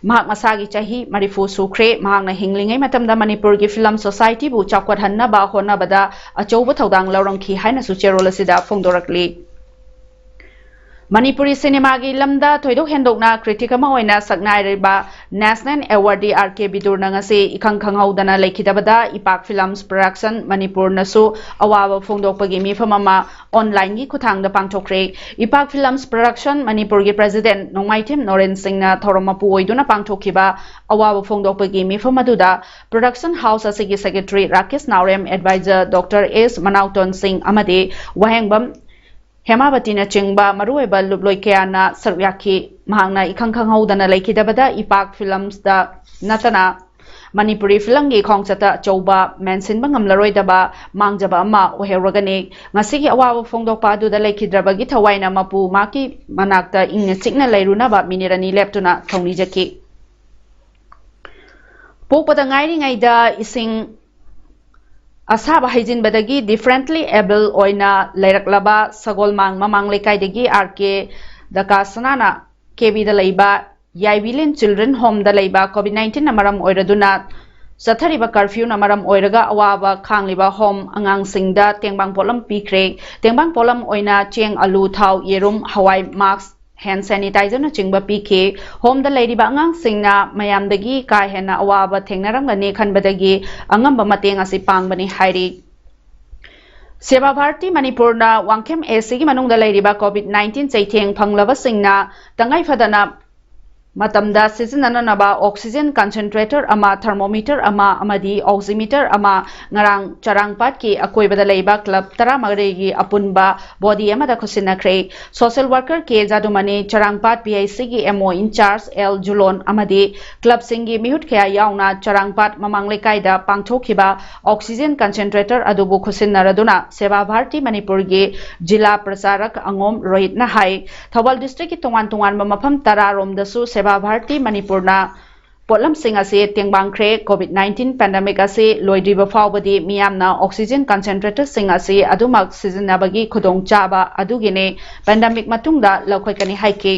ꯃꯍꯥꯛ ꯃꯁꯥꯒꯤ ꯆꯍꯤ ꯃꯔꯤꯐꯨ ꯁꯨꯈ꯭ꯔꯦ꯫ ꯃꯍꯥꯛꯅ ꯍꯤꯡꯂꯤꯉꯩ ꯃꯇꯝꯗ ꯃꯅꯤꯄꯨꯔꯒꯤ film society ꯕꯨ ꯆꯥꯎꯈꯠꯍꯟꯅꯕ ꯍꯣꯠꯅꯕꯗ ꯑꯆꯧꯕ ꯊꯧꯗꯥꯡ ꯂꯧꯔꯝꯈꯤ ꯍꯥꯏꯅꯁꯨ ꯆꯦꯔꯣꯜ ꯑꯁꯤꯗ ꯐꯣꯡꯗꯣꯔꯛꯂꯤ꯫ ꯃꯅꯤꯄꯨꯔꯤ ꯁꯤꯅꯦꯃꯥꯒꯤ ꯂꯝꯗ ꯊꯣꯏꯗꯣꯛ ꯍꯦꯟꯗꯣꯛꯅ critic ꯑꯃ ꯑꯣꯏꯅ ꯁꯛꯅꯥꯏꯔꯤꯕ National Awardee R K Vidur ꯅ ꯉꯁꯤ ꯏꯈꯪ ꯈꯪꯍꯧꯗꯅ ꯂꯩꯈꯤꯗꯕꯗ ꯏꯄꯥꯛ Films Production ꯃꯅꯤꯄꯨꯔꯅꯁꯨ ꯑꯋꯥꯕ ꯐꯣꯡꯗꯣꯛꯄꯒꯤ ꯃꯤꯐꯝ ꯑꯃ online ꯒꯤ ꯈꯨꯠꯊꯥꯡꯗ ꯄꯥꯡꯊꯣꯛꯈ꯭ꯔꯦ꯫ ꯏꯄꯥꯛ Films Production ꯃꯅꯤꯄꯨꯔꯒꯤ President ꯅꯣꯡꯃꯥꯏꯊꯦꯝ ꯅꯣꯔꯦꯟ ꯁꯤꯡꯅ ꯊꯧꯔꯝ ꯃꯄꯨ ꯑꯣꯏꯗꯨꯅ ꯄꯥꯡꯊꯣꯛꯈꯤꯕ ꯑꯋꯥꯕ ꯐꯣꯡꯗꯣꯛꯄꯒꯤ ꯃꯤꯐꯝ ꯑꯗꯨꯗ production house ꯑꯁꯤꯒꯤ secretary ꯔꯥꯀꯦꯁ ꯅꯥꯎꯔꯦꯝ, advisor Doctor S ꯃꯅꯥꯎꯇꯣꯟ ꯁꯤꯡ ꯑꯃꯗꯤ ꯋꯥꯍꯦꯡꯕꯝ ꯍꯦꯃꯥꯕꯇꯤꯅꯆꯤꯡꯕ ꯃꯔꯨꯑꯣꯏꯕ ꯂꯨꯞꯂꯣꯏ ꯀꯌꯥꯅ ꯁꯔꯨꯛ ꯌꯥꯈꯤ꯫ ꯃꯍꯥꯛꯅ ꯏꯈꯪ ꯈꯪꯍꯧꯗꯅ ꯂꯩꯈꯤꯗꯕꯗ ꯏꯄꯥꯛ Films ꯇ ꯅꯠꯇꯅ ꯃꯅꯤꯄꯨꯔꯤ film ꯒꯤ ꯈꯣꯡꯆꯠꯇ ꯑꯆꯧꯕ ꯃꯦꯟꯁꯤꯟꯕ ꯉꯝꯂꯔꯣꯏꯗꯕ ꯃꯥꯡꯖꯕ ꯑꯃ ꯑꯣꯏꯍꯧꯔꯒꯅꯤ꯫ ꯉꯁꯤꯒꯤ ꯑꯋꯥꯕ ꯐꯣꯡꯗꯣꯛꯄ ꯑꯗꯨꯗ ꯂꯩꯈꯤꯗ꯭ꯔꯕꯒꯤ ꯊꯋꯥꯏꯅ ꯃꯄꯨ ꯃꯍꯥꯛꯀꯤ ꯃꯅꯥꯛꯇ ꯏꯪꯅ ꯆꯤꯛꯅ ꯂꯩꯔꯨꯅꯕ minute ꯑꯅꯤ ꯂꯦꯞꯇꯨꯅ ꯊꯧꯅꯤꯖꯈꯤ꯫ ꯄꯣꯛꯄꯗ ꯉꯥꯏꯔꯤꯉꯩꯗ ꯏꯁꯤꯡ ꯑꯁꯥꯕ ꯍꯩꯖꯤꯟꯕꯗꯒꯤ differently able ꯑꯣꯏꯅ ꯂꯩꯔꯛꯂꯕ ꯁꯒꯣꯜꯃꯥꯡ ꯃꯃꯥꯡ ꯂꯩꯀꯥꯏꯗꯒꯤ R K ꯗꯀꯥꯁꯅꯥꯅ K B ꯗ ꯂꯩꯕ ꯌꯥꯏꯕꯤꯂꯦꯟ Children Home ꯗ ꯂꯩꯕ COVID nineteen ꯅ ꯃꯔꯝ ꯑꯣꯏꯔꯗꯨꯅ ꯆꯠꯊꯔꯤꯕ curfew ꯅ ꯃꯔꯝ ꯑꯣꯏꯔꯒ ꯑꯋꯥꯕ ꯈꯥꯡꯂꯤꯕ home ꯑꯉꯥꯡꯁꯤꯡꯗ ꯇꯦꯡꯕꯥꯡ ꯄꯣꯠꯂꯝ ꯄꯤꯈ꯭ꯔꯦ꯫ ꯇꯦꯡꯕꯥꯡ ꯄꯣꯠꯂꯝ ꯑꯣꯏꯅ ꯆꯦꯡ, ꯑꯂꯨ, ꯊꯥꯎ, ꯌꯦꯔꯨꯝ, ꯍꯋꯥꯏ, mask, hand sanitizer ꯅꯆꯤꯡꯕ ꯄꯤꯈꯤ꯫ Home ꯗ ꯂꯩꯔꯤꯕ ꯑꯉꯥꯡꯁꯤꯡꯅ ꯃꯌꯥꯝꯗꯒꯤ ꯀꯥ ꯍꯦꯟꯅ ꯑꯋꯥꯕ ꯊꯦꯡꯅꯔꯝꯒꯅꯤ ꯈꯟꯕꯗꯒꯤ ꯑꯉꯝꯕ ꯃꯇꯦꯡ ꯑꯁꯤ ꯄꯥꯡꯕꯅꯤ ꯍꯥꯏꯔꯤ꯫ ꯁꯦꯕꯥ ꯚꯥꯔꯇꯤ ꯃꯅꯤꯄꯨꯔꯅ ꯋꯥꯡꯈꯦꯝ A C ꯒꯤ ꯃꯅꯨꯡꯗ ꯂꯩꯔꯤꯕ COVID nineteen ꯆꯩꯊꯦꯡ ꯐꯪꯂꯕꯁꯤꯡꯅ ꯇꯉꯥꯏ ꯐꯗꯅ ꯃꯇꯝꯗ ꯁꯤꯖꯤꯟꯅꯅꯅꯕ oxygen concentrator ꯑꯃ, thermometer ꯑꯃ ꯑꯃꯗꯤ oximeter ꯑꯃ ꯉꯔꯥꯡ ꯆꯔꯥꯡꯄꯥꯠꯀꯤ ꯑꯀꯣꯏꯕꯗ ꯂꯩꯕ club ꯇꯔꯥꯃꯔꯤꯒꯤ ꯑꯄꯨꯟꯕ body ꯑꯃꯗ ꯈꯨꯠꯁꯤꯟꯅꯈ꯭ꯔꯦ꯫ Social worker ꯀꯦ ꯖꯥꯗꯨꯃꯅꯤ, ꯆꯔꯥꯡꯄꯥꯠ P H C ꯒꯤ M O in charge L ꯖꯨꯂꯣꯟ ꯑꯃꯗꯤ club ꯁꯤꯡꯒꯤ ꯃꯤꯍꯨꯠ ꯀꯌꯥ ꯌꯥꯎꯅ ꯆꯔꯥꯡꯄꯥꯠ ꯃꯃꯥꯡ ꯂꯩꯀꯥꯏꯗ ꯄꯥꯡꯊꯣꯛꯈꯤꯕ oxygen concentrator ꯑꯗꯨꯕꯨ ꯈꯨꯠꯁꯤꯟꯅꯔꯗꯨꯅ ꯁꯦꯕꯥ ꯚꯥꯔꯇꯤ ꯃꯅꯤꯄꯨꯔꯒꯤ ꯖꯤꯂꯥ ꯄ꯭ꯔꯆꯥꯔꯛ ꯑꯉꯣꯝ ꯔꯣꯍꯤꯠꯅ ꯍꯥꯏ, ꯊꯧꯕꯥꯜ district ꯀꯤ ꯇꯣꯉꯥꯟ ꯇꯣꯉꯥꯟꯕ ꯃꯐꯝ ꯇꯔꯥ ꯔꯣꯝꯗꯁꯨ ꯁꯦꯕꯥ ꯚꯥꯔꯇꯤ ꯃꯅꯤꯄꯨꯔꯅ ꯄꯣꯠꯂꯝꯁꯤꯡ ꯑꯁꯤ ꯇꯦꯡꯕꯥꯡꯈ꯭ꯔꯦ꯫ COVID nineteen pandemic ꯑꯁꯤ ꯂꯣꯏꯗ꯭ꯔꯤꯕ ꯐꯥꯎꯕꯗꯤ ꯃꯤꯌꯥꯝꯅ oxygen concentrator ꯁꯤꯡ ꯑꯁꯤ ꯑꯗꯨꯃꯛ ꯁꯤꯖꯤꯟꯅꯕꯒꯤ ꯈꯨꯗꯣꯡꯆꯥꯕ ꯑꯗꯨꯒꯤꯅꯤ pandemic ꯃꯇꯨꯡꯗ ꯂꯧꯈꯠꯀꯅꯤ ꯍꯥꯏꯈꯤ꯫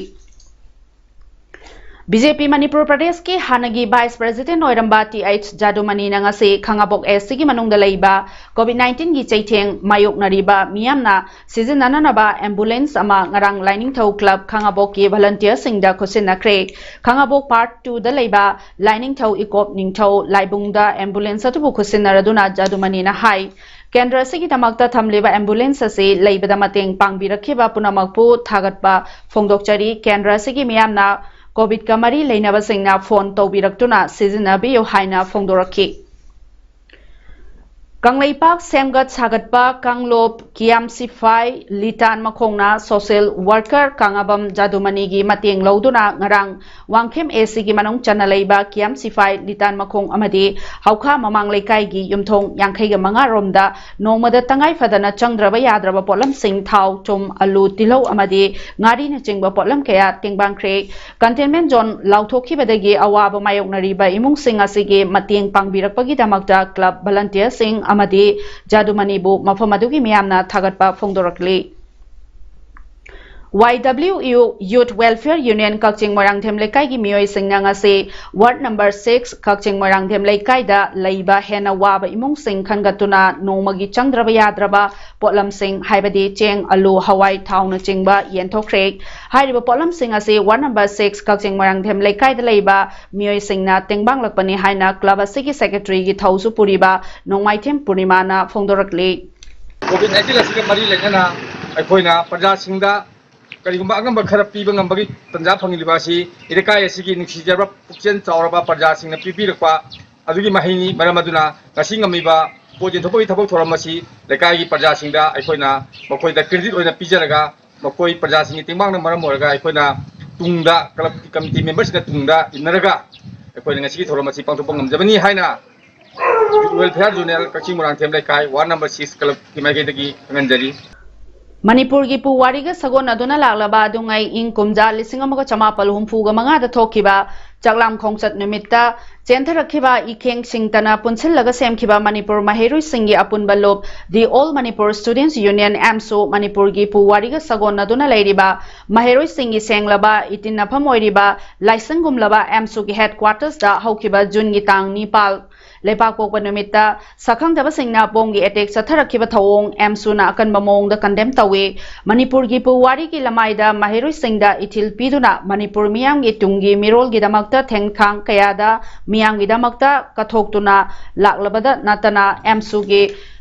B J P ꯃꯅꯤꯄꯨꯔ ꯄ꯭ꯔꯗꯦꯁꯀꯤ ꯍꯥꯟꯅꯒꯤ vice president ꯑꯣꯏꯔꯝꯕ T H ꯖꯥꯗꯨꯃꯅꯤꯅ ꯉꯁꯤ ꯈꯥꯉꯕꯣꯛ S C ꯒꯤ ꯃꯅꯨꯡꯗ ꯂꯩꯕ COVID nineteen ꯒꯤ ꯆꯩꯊꯦꯡ ꯃꯥꯌꯣꯛꯅꯔꯤꯕ ꯃꯤꯌꯥꯝꯅ ꯁꯤꯖꯤꯟꯅꯅꯅꯕ ambulance ꯑꯃ ꯉꯔꯥꯡ ꯂꯥꯏꯅꯤꯡꯊꯧ club ꯈꯥꯉꯕꯣꯛꯀꯤ volunteer ꯁꯤꯡꯗ ꯈꯨꯠꯁꯤꯟꯅꯈ꯭ꯔꯦ꯫ ꯈꯥꯉꯕꯣꯛ part two ꯗ ꯂꯩꯕ ꯂꯥꯏꯅꯤꯡꯊꯧ ꯏꯀꯣꯞ ꯅꯤꯡꯊꯧ ꯂꯥꯏꯕꯨꯡꯗ ambulance ꯑꯗꯨꯕꯨ ꯈꯨꯠꯁꯤꯟꯅꯔꯗꯨꯅ ꯖꯥꯗꯨꯃꯅꯤꯅ ꯍꯥꯏ, ꯀꯦꯟꯗ꯭ꯔ ꯑꯁꯤꯒꯤꯗꯃꯛꯇ ꯊꯝꯂꯤꯕ ambulance ꯑꯁꯤ ꯂꯩꯕꯗ ꯃꯇꯦꯡ ꯄꯥꯡꯕꯤꯔꯛꯈꯤꯕ ꯄꯨꯝꯅꯃꯛꯄꯨ ꯊꯥꯒꯠꯄ ꯐꯣꯡꯗꯣꯛꯆꯔꯤ꯫ ꯀꯦꯟꯗ꯭ꯔ ꯑꯁꯤꯒꯤ ꯃꯤꯌꯥꯝꯅ COVID ꯀ ꯃꯔꯤ ꯂꯩꯅꯕꯁꯤꯡꯅ phone ꯇꯧꯕꯤꯔꯛꯇꯨꯅ ꯁꯤꯖꯤꯟꯅꯕꯤꯌꯨ ꯍꯥꯏꯅ ꯐꯣꯡꯗꯣꯔꯛꯈꯤ꯫ ꯀꯪꯂꯩꯄꯥꯛ ꯁꯦꯝꯒꯠ ꯁꯥꯒꯠꯄ ꯀꯥꯡꯂꯨꯞ ꯀꯤꯌꯥꯝ ꯁꯤꯐꯥꯏ ꯂꯤꯇꯥꯟ ꯃꯈꯣꯡꯅ social worker ꯀꯥꯉꯥꯕꯝ ꯖꯥꯗꯨꯃꯅꯤꯒꯤ ꯃꯇꯦꯡ ꯂꯧꯗꯨꯅ ꯉꯔꯥꯡ ꯋꯥꯡꯈꯦꯝ A C ꯒꯤ ꯃꯅꯨꯡ ꯆꯟꯅ ꯂꯩꯕ ꯀꯤꯌꯥꯝ ꯁꯤꯐꯥꯏ ꯂꯤꯇꯥꯟ ꯃꯈꯣꯡ ꯑꯃꯗꯤ ꯍꯧꯈꯥ ꯃꯃꯥꯡ ꯂꯩꯀꯥꯏꯒꯤ ꯌꯨꯝꯊꯣꯡ ꯌꯥꯡꯈꯩꯒ ꯃꯉꯥ ꯔꯣꯝꯗ ꯅꯣꯡꯃꯗ ꯇꯉꯥꯏ ꯐꯗꯅ ꯆꯪꯗ꯭ꯔꯕ ꯌꯥꯗ꯭ꯔꯕ ꯄꯣꯠꯂꯝꯁꯤꯡ ꯊꯥꯎ, ꯊꯨꯝ, ꯑꯂꯨ, ꯇꯤꯜꯍꯧ ꯑꯃꯗꯤ ꯉꯥꯔꯤꯅꯆꯤꯡꯕ ꯄꯣꯠꯂꯝ ꯀꯌꯥ ꯇꯦꯡꯕꯥꯡꯈ꯭ꯔꯦ꯫ Containment zone ꯂꯥꯎꯊꯣꯛꯈꯤꯕꯗꯒꯤ ꯑꯋꯥꯕ ꯃꯥꯌꯣꯛꯅꯔꯤꯕ ꯏꯃꯨꯡꯁꯤꯡ ꯑꯁꯤꯒꯤ ꯃꯇꯦꯡ ꯄꯥꯡꯕꯤꯔꯛꯄꯒꯤꯗꯃꯛꯇ club volunteer ꯁꯤꯡ ꯑꯃꯗꯤ ꯖꯥꯗꯨꯃꯅꯤꯕꯨ ꯃꯐꯝ ꯑꯗꯨꯒꯤ ꯃꯤꯌꯥꯝꯅ ꯊꯥꯒꯠꯄ ꯐꯣꯡꯗꯣꯔꯛꯂꯤ꯫ Y W U Youth Welfare Union ꯀꯛꯆꯤꯡ ꯃꯣꯏꯔꯥꯡꯊꯦꯝ ꯂꯩꯀꯥꯏꯒꯤ ꯃꯤꯑꯣꯏꯁꯤꯡꯅ ꯉꯁꯤ ward number six ꯀꯛꯆꯤꯡ ꯃꯣꯏꯔꯥꯡꯊꯦꯝ ꯂꯩꯀꯥꯏꯗ ꯂꯩꯕ ꯍꯦꯟꯅ ꯋꯥꯕ ꯏꯃꯨꯡꯁꯤꯡ ꯈꯟꯒꯠꯇꯨꯅ ꯅꯣꯡꯃꯒꯤ ꯆꯪꯗ꯭ꯔꯕ ꯌꯥꯗ꯭ꯔꯕ ꯄꯣꯠꯂꯝꯁꯤꯡ ꯍꯥꯏꯕꯗꯤ ꯆꯦꯡ, ꯑꯂꯨ, ꯍꯋꯥꯏ, ꯊꯥꯎꯅꯆꯤꯡꯕ ꯌꯦꯟꯊꯣꯛꯈ꯭ꯔꯦ꯫ ꯍꯥꯏꯔꯤꯕ ꯄꯣꯠꯂꯝꯁꯤꯡ ꯑꯁꯤ ward number six ꯀꯛꯆꯤꯡ ꯃꯣꯏꯔꯥꯡꯊꯦꯝ ꯂꯩꯀꯥꯏꯗ ꯂꯩꯕ ꯃꯤꯑꯣꯏꯁꯤꯡꯅ ꯇꯦꯡꯕꯥꯡꯂꯛꯄꯅꯤ ꯍꯥꯏꯅ club ꯑꯁꯤꯒꯤ secretary ꯒꯤ ꯊꯧꯁꯨ ꯄꯨꯔꯤꯕ ꯅꯣꯡꯃꯥꯏꯊꯦꯝ ꯄꯨꯔꯅꯤꯃꯥꯅ ꯐꯣꯡꯗꯣꯔꯛꯂꯤ꯫ COVID nineteen ꯑꯁꯤꯒ ꯃꯔꯤ ꯂꯩꯅꯅ ꯑꯩꯈꯣꯏꯅ ꯄ꯭ꯔꯖꯥꯁꯤꯡꯗ ꯀꯔꯤꯒꯨꯝꯕ ꯑꯉꯝꯕ ꯈꯔ ꯄꯤꯕ ꯉꯝꯕꯒꯤ ꯇꯥꯟꯖꯥ ꯐꯪꯂꯤꯕ ꯑꯁꯤ ꯂꯩꯀꯥꯏ ꯑꯁꯤꯒꯤ ꯅꯨꯡꯁꯤꯖꯔꯕ ꯄꯨꯛꯆꯦꯜ ꯆꯥꯎꯔꯕ ꯄ꯭ꯔꯖꯥꯁꯤꯡꯅ ꯄꯤꯕꯤꯔꯛꯄ ꯑꯗꯨꯒꯤ ꯃꯍꯩꯅꯤ꯫ ꯃꯔꯝ ꯑꯗꯨꯅ ꯉꯁꯤ ꯉꯝꯂꯤꯕ ꯄꯣꯠ ꯌꯦꯟꯊꯣꯛꯄꯒꯤ ꯊꯕꯛ ꯊꯧꯔꯝ ꯑꯁꯤ ꯂꯩꯀꯥꯏꯒꯤ ꯄ꯭ꯔꯖꯥꯁꯤꯡꯗ ꯑꯩꯈꯣꯏꯅ ꯃꯈꯣꯏꯗ credit ꯑꯣꯏꯅ ꯄꯤꯖꯔꯒ, ꯃꯈꯣꯏ ꯄ꯭ꯔꯖꯥꯁꯤꯡꯒꯤ ꯇꯦꯡꯕꯥꯡꯅ ꯃꯔꯝ ꯑꯣꯏꯔꯒ ꯑꯩꯈꯣꯏꯅ ꯇꯨꯡꯗ club committee memberꯁꯤꯡꯅ ꯇꯨꯡꯗ ꯏꯟꯅꯔꯒ ꯑꯩꯈꯣꯏꯅ ꯉꯁꯤꯒꯤ ꯊꯧꯔꯝ ꯑꯁꯤ ꯄꯥꯡꯊꯣꯛꯄ ꯉꯝꯖꯕꯅꯤ ꯍꯥꯏꯅ Youth Welfare Zonal ꯀꯛꯆꯤꯡ ꯃꯣꯏꯔꯥꯡꯊꯦꯝ ꯂꯩꯀꯥꯏ ward number six clubꯀꯤ ꯃꯥꯏꯀꯩꯗꯒꯤ ꯈꯪꯍꯟꯖꯔꯤ꯫ ꯃꯅꯤꯄꯨꯔꯒꯤ ꯄꯨꯋꯥꯔꯤꯒ ꯁꯥꯒꯣꯟꯅꯗꯨꯅ ꯂꯥꯛꯂꯕ ꯑꯗꯨꯉꯩ ꯏꯪ ꯀꯨꯝꯖꯥ ꯂꯤꯁꯤꯡ ꯑꯃꯒ ꯆꯃꯥꯄꯜ ꯍꯨꯝꯐꯨꯒ ꯃꯉꯥꯗ ꯊꯣꯛꯈꯤꯕ ꯆꯥꯛꯂꯥꯝ ꯈꯣꯡꯆꯠ ꯅꯨꯃꯤꯠꯇ ꯆꯦꯟꯊꯔꯛꯈꯤꯕ ꯏꯈꯦꯡꯁꯤꯡꯇꯅ ꯄꯨꯟꯁꯤꯜꯂꯒ ꯁꯦꯝꯈꯤꯕ ꯃꯅꯤꯄꯨꯔ ꯃꯍꯩꯔꯣꯏꯁꯤꯡꯒꯤ ꯑꯄꯨꯟꯕ ꯂꯨꯞ The All Manipur Students Union, ꯑꯦꯝꯁꯨ, ꯃꯅꯤꯄꯨꯔꯒꯤ ꯄꯨꯋꯥꯔꯤꯒ ꯁꯥꯒꯣꯟꯅꯗꯨꯅ ꯂꯩꯔꯤꯕ ꯃꯍꯩꯔꯣꯏꯁꯤꯡꯒꯤ ꯁꯦꯡꯂꯕ ꯏꯇꯤꯟꯅꯐꯝ ꯑꯣꯏꯔꯤꯕ ꯂꯥꯏꯁꯪꯒꯨꯝꯂꯕ ꯑꯦꯝꯁꯨꯒꯤ headquartersꯇ ꯍꯧꯈꯤꯕ ꯖꯨꯟꯒꯤ ꯇꯥꯡ ꯅꯤꯄꯥꯜ, ꯂꯩꯄꯥꯛꯄꯣꯛꯄ ꯅꯨꯃꯤꯠꯇ ꯁꯛꯈꯪꯗꯕꯁꯤꯡꯅ bomb ꯒꯤ attack ꯆꯠꯊꯔꯛꯈꯤꯕ ꯊꯧꯑꯣꯡ ꯑꯦꯝꯁꯨꯅ ꯑꯀꯟꯕ ꯃꯑꯣꯡꯗ condemn ꯇꯧꯏ꯫ ꯃꯅꯤꯄꯨꯔꯒꯤ ꯄꯨꯋꯥꯔꯤꯒꯤ ꯂꯃꯥꯏꯗ ꯃꯍꯩꯔꯣꯏꯁꯤꯡꯗ ꯏꯊꯤꯜ ꯄꯤꯗꯨꯅ ꯃꯅꯤꯄꯨꯔ ꯃꯤꯌꯥꯝꯒꯤ ꯇꯨꯡꯒꯤ ꯃꯤꯔꯣꯜꯒꯤꯗꯃꯛꯇ ꯊꯦꯟꯈꯥꯡ ꯀꯌꯥꯗ ꯃꯤꯌꯥꯝꯒꯤꯗꯃꯛꯇ ꯀꯠꯊꯣꯛꯇꯨꯅ ꯂꯥꯛꯂꯕꯗ ꯅꯠꯇꯅ ꯑꯦꯝꯁꯨꯒꯤ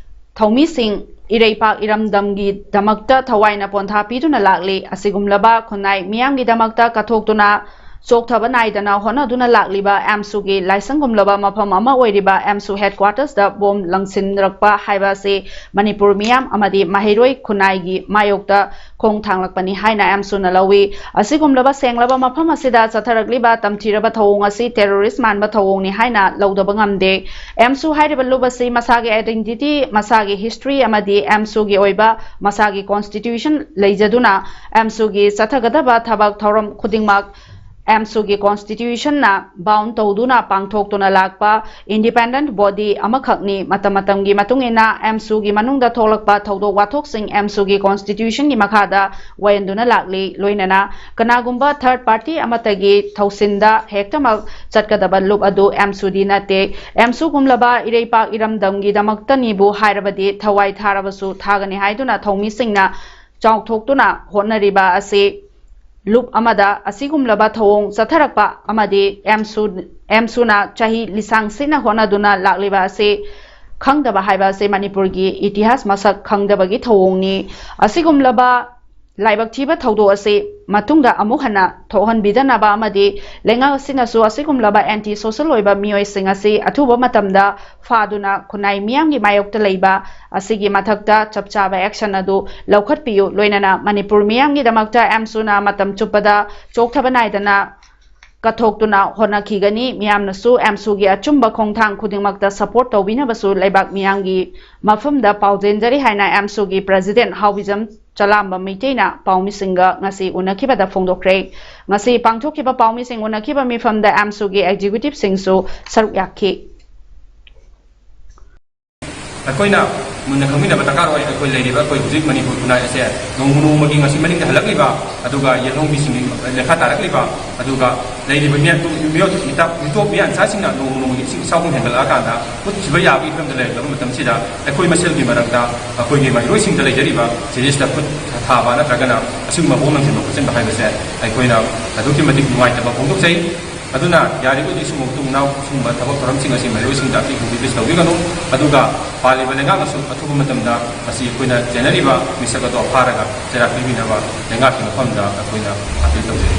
ꯊꯧꯃꯤꯁꯤꯡ ꯏꯔꯩꯄꯥꯛ ꯏꯔꯝꯗꯝꯒꯤꯗꯃꯛꯇ ꯊꯋꯥꯏꯅ ꯄꯣꯟꯊꯥ ꯄꯤꯗꯨꯅ ꯂꯥꯛꯂꯤ꯫ ꯑꯁꯤꯒꯨꯝꯂꯕ ꯈꯨꯟꯅꯥꯏ ꯃꯤꯌꯥꯝꯒꯤꯗꯃꯛꯇ ꯀꯠꯊꯣꯛꯇꯨꯅ ꯆꯣꯛꯊꯕ ꯅꯥꯏꯗꯅ ꯍꯣꯠꯅꯗꯨꯅ ꯂꯥꯛꯂꯤꯕ ꯑꯦꯝꯁꯨꯒꯤ ꯂꯥꯏꯁꯪꯒꯨꯝꯂꯕ ꯃꯐꯝ ꯑꯃ ꯑꯣꯏꯔꯤꯕ ꯑꯦꯝꯁꯨ headquartersꯇ bomb ꯂꯪꯁꯤꯟꯔꯛꯄ ꯍꯥꯏꯕ ꯑꯁꯤ ꯃꯅꯤꯄꯨꯔ ꯃꯤꯌꯥꯝ ꯑꯃꯗꯤ ꯃꯍꯩꯔꯣꯏ ꯈꯨꯟꯅꯥꯏꯒꯤ ꯃꯥꯌꯣꯛꯇ ꯈꯣꯡ ꯊꯥꯡꯂꯛꯄꯅꯤ ꯍꯥꯏꯅ ꯑꯦꯝꯁꯨꯅ ꯂꯧꯏ꯫ ꯑꯁꯤꯒꯨꯝꯂꯕ ꯁꯦꯡꯂꯕ ꯃꯐꯝ ꯑꯁꯤꯗ ꯆꯠꯊꯔꯛꯂꯤꯕ ꯇꯝꯊꯤꯔꯕ ꯊꯧꯑꯣꯡ ꯑꯁꯤ terrorist ꯃꯥꯟꯕ ꯊꯧꯑꯣꯡꯅꯤ ꯍꯥꯏꯅ ꯂꯧꯗꯕ ꯉꯝꯗꯦ꯫ ꯑꯦꯝꯁꯨ ꯍꯥꯏꯔꯤꯕ ꯂꯨꯞ ꯑꯁꯤ ꯃꯁꯥꯒꯤ identity, ꯃꯁꯥꯒꯤ history ꯑꯃꯗꯤ ꯑꯦꯝꯁꯨꯒꯤ ꯑꯣꯏꯕ ꯃꯁꯥꯒꯤ constitution ꯂꯩꯖꯗꯨꯅ ꯑꯦꯝꯁꯨꯒꯤ ꯆꯠꯊꯒꯗꯕ ꯊꯕꯛ ꯊꯧꯔꯝ ꯈꯨꯗꯤꯡꯃꯛ ꯑꯦꯝꯁꯨꯒꯤ constitutionꯅ bound ꯇꯧꯗꯨꯅ ꯄꯥꯡꯊꯣꯛꯇꯨꯅ ꯂꯥꯛꯄ independent body ꯑꯃꯈꯛꯅꯤ꯫ ꯃꯇꯝ ꯃꯇꯝꯒꯤ ꯃꯇꯨꯡ ꯏꯟꯅ ꯑꯦꯝꯁꯨꯒꯤ ꯃꯅꯨꯡꯗ ꯊꯣꯛꯂꯛꯄ ꯊꯧꯗꯣꯛ ꯋꯥꯊꯣꯛꯁꯤꯡ ꯑꯦꯝꯁꯨꯒꯤ constitutionꯒꯤ ꯃꯈꯥꯗ ꯋꯥꯌꯦꯟꯗꯨꯅ ꯂꯥꯛꯂꯤ꯫ ꯂꯣꯏꯅꯅ ꯀꯅꯥꯒꯨꯝꯕ third party ꯑꯃꯠꯇꯒꯤ ꯊꯧꯁꯤꯟꯗ ꯍꯦꯛꯇꯃꯛ ꯆꯠꯀꯗꯕ ꯂꯨꯞ ꯑꯗꯨ ꯑꯦꯝꯁꯨꯗꯤ ꯅꯠꯇꯦ꯫ ꯑꯦꯝꯁꯨꯒꯨꯝꯂꯕ ꯏꯔꯩꯄꯥꯛ ꯏꯔꯝꯗꯝꯒꯤꯗꯃꯛꯇꯅꯤꯕꯨ ꯍꯥꯏꯔꯕꯗꯤ ꯊꯋꯥꯏ ꯊꯥꯔꯕꯁꯨ ꯊꯥꯒꯅꯤ ꯍꯥꯏꯗꯨꯅ ꯊꯧꯃꯤꯁꯤꯡꯅ ꯆꯥꯎꯊꯣꯛꯇꯨꯅ ꯍꯣꯠꯅꯔꯤꯕ ꯑꯁꯤ ꯂꯨꯞ ꯑꯃꯗ ꯑꯁꯤꯒꯨꯝꯂꯕ ꯊꯧꯑꯣꯡ ꯆꯠꯊꯔꯛꯄ ꯑꯃꯗꯤ ꯑꯦꯝꯁꯨ, ꯑꯦꯝꯁꯨꯅ ꯆꯍꯤ ꯂꯤꯁꯥꯡ ꯁꯤꯠꯅ ꯍꯣꯠꯅꯗꯨꯅ ꯂꯥꯛꯂꯤꯕ ꯑꯁꯤ ꯈꯪꯗꯕ ꯍꯥꯏꯕ ꯑꯁꯤ ꯃꯅꯤꯄꯨꯔꯒꯤ ꯏꯇꯤꯍꯥꯁ ꯃꯁꯛ ꯈꯪꯗꯕꯒꯤ ꯊꯧꯑꯣꯡꯅꯤ꯫ ꯑꯁꯤꯒꯨꯝꯂꯕ ꯂꯥꯏꯕꯛ ꯊꯤꯕ ꯊꯧꯗꯣꯛ ꯑꯁꯤ ꯃꯇꯨꯡꯗ ꯑꯃꯨꯛ ꯍꯟꯅ ꯊꯣꯛꯍꯟꯕꯤꯗꯅꯕ ꯑꯃꯗꯤ ꯂꯩꯉꯥꯛ ꯑꯁꯤꯅꯁꯨ ꯑꯁꯤꯒꯨꯝꯂꯕ anti social ꯑꯣꯏꯕ ꯃꯤꯑꯣꯏꯁꯤꯡ ꯑꯁꯤ ꯑꯊꯨꯕ ꯃꯇꯝꯗ ꯐꯥꯗꯨꯅ ꯈꯨꯟꯅꯥꯏ ꯃꯤꯌꯥꯝꯒꯤ ꯃꯥꯌꯣꯛꯇ ꯂꯩꯕ ꯑꯁꯤꯒꯤ ꯃꯊꯛꯇ ꯆꯞ ꯆꯥꯕ action ꯑꯗꯨ ꯂꯧꯈꯠꯄꯤꯌꯨ꯫ ꯂꯣꯏꯅꯅ ꯃꯅꯤꯄꯨꯔ ꯃꯤꯌꯥꯝꯒꯤꯗꯃꯛꯇ ꯑꯦꯝꯁꯨꯅ ꯃꯇꯝ ꯆꯨꯞꯄꯗ ꯆꯣꯛꯊꯕ ꯅꯥꯏꯗꯅ ꯀꯠꯊꯣꯛꯇꯨꯅ ꯍꯣꯠꯅꯈꯤꯒꯅꯤ꯫ ꯃꯤꯌꯥꯝꯅꯁꯨ ꯑꯦꯝꯁꯨꯒꯤ ꯑꯆꯨꯝꯕ ꯈꯣꯡꯊꯥꯡ ꯈꯨꯗꯤꯡꯃꯛꯇ support ꯇꯧꯕꯤꯅꯕꯁꯨ ꯂꯩꯕꯥꯛ ꯃꯤꯌꯥꯝꯒꯤ ꯃꯐꯝꯗ ꯄꯥꯎꯖꯦꯟꯖꯔꯤ ꯍꯥꯏꯅ ꯑꯦꯝꯁꯨꯒꯤ president ꯍꯥꯎꯕꯤꯖꯝ ꯆꯂꯥꯝꯕ ꯃꯩꯇꯩꯅ ꯄꯥꯎꯃꯤꯁꯤꯡꯒ ꯉꯁꯤ ꯎꯅꯈꯤꯕꯗ ꯐꯣꯡꯗꯣꯛꯈ꯭ꯔꯦ꯫ ꯉꯁꯤ ꯄꯥꯡꯊꯣꯛꯈꯤꯕ ꯄꯥꯎꯃꯤꯁꯤꯡ ꯎꯅꯈꯤꯕ ꯃꯤꯐꯝꯗ ꯑꯦꯝꯁꯨꯒꯤ executive ꯁꯤꯡꯁꯨ ꯁꯔꯨꯛ ꯌꯥꯈꯤ꯫ ꯑꯩꯈꯣꯏꯅ ꯃꯨꯟꯅ ꯈꯪꯃꯤꯟꯅꯕ ꯗꯔꯀꯥꯔ ꯑꯣꯏ꯫ ꯑꯩꯈꯣꯏ ꯂꯩꯔꯤꯕ, ꯑꯩꯈꯣꯏ ꯍꯧꯖꯤꯛ ꯃꯅꯤꯄꯨꯔ ꯈꯨꯟꯅꯥꯏ ꯑꯁꯦ ꯅꯣꯡꯃ ꯅꯣꯡꯃꯒꯤ ꯉꯁꯤ ꯃꯅꯤꯡꯗ ꯍꯜꯂꯛꯂꯤꯕ, ꯑꯗꯨꯒ ꯌꯦꯜꯍꯧꯃꯤꯁꯤꯡꯒꯤ ꯂꯦꯈꯥ ꯇꯥꯔꯛꯂꯤꯕ, ꯑꯗꯨꯒ ꯂꯩꯔꯤꯕ ꯃꯤꯌꯥ-, ꯃꯤꯑꯣꯏ-, ꯃꯤꯇꯥ-, ꯃꯤꯇꯣꯞ ꯃꯤꯌꯥꯟꯆꯥꯁꯤꯡꯅ ꯅꯣꯡꯃ ꯅꯣꯡꯃꯒꯤ ꯏꯁꯤꯡ ꯏꯆꯥꯎꯒꯨꯝ ꯍꯦꯟꯒꯠꯂꯛꯑꯀꯥꯟꯗ ꯈꯨꯠ ꯊꯤꯕ ꯌꯥꯕꯒꯤ ꯐꯤꯕꯝꯗ ꯂꯩꯔꯛꯂꯕ ꯃꯇꯝꯁꯤꯗ, ꯑꯩꯈꯣꯏ ꯃꯁꯦꯜꯒꯤ ꯃꯔꯛꯇ ꯑꯩꯈꯣꯏꯒꯤ ꯃꯍꯩꯔꯣꯏꯁꯤꯡꯗ ꯂꯩꯖꯔꯤꯕ ꯁꯤꯔꯤꯁꯇ ꯈꯨꯠ ꯊꯥꯕ ꯅꯠꯇ꯭ꯔꯒꯅ ꯑꯁꯤꯒꯨꯝꯕ ꯃꯑꯣꯡ ꯂꯪꯁꯤꯟꯕ ꯈꯣꯠꯆꯤꯟꯕ ꯍꯥꯏꯕꯁꯦ ꯑꯩꯈꯣꯏꯅ ꯑꯗꯨꯛꯀꯤ ꯃꯇꯤꯛ ꯅꯨꯡꯉꯥꯏꯇꯕ ꯐꯣꯡꯗꯣꯛꯆꯩ꯫ ꯑꯗꯨꯅ ꯌꯥꯔꯤꯕꯗꯤ ꯁꯤꯒꯨꯝꯕ ꯃꯇꯨꯡ ꯃꯅꯥꯎ ꯁꯤꯒꯨꯝꯕ ꯊꯕꯛ ꯊꯧꯔꯝꯁꯤꯡ ꯑꯁꯤ ꯃꯍꯩꯔꯣꯏꯁꯤꯡꯗ ꯑꯀꯤꯕ ꯍꯨꯕꯤꯕꯤꯁ ꯇꯧꯕꯤꯒꯅꯨ꯫ ꯑꯗꯨꯒ ꯄꯥꯜꯂꯤꯕ ꯂꯩꯉꯥꯛꯅꯁꯨ ꯑꯊꯨꯕ ꯃꯇꯝꯗ ꯃꯁꯤ ꯑꯩꯈꯣꯏꯅ ꯆꯦꯟꯅꯔꯤꯕ ꯃꯤꯁꯛ ꯑꯗꯣ ꯐꯥꯔꯒ ꯆꯩꯔꯥꯛ ꯄꯤꯕꯤꯅꯕ ꯂꯩꯉꯥꯛꯀꯤ ꯃꯐꯝꯗ ꯑꯩꯈꯣꯏꯅ appeal ꯇꯧꯖꯔꯤ꯫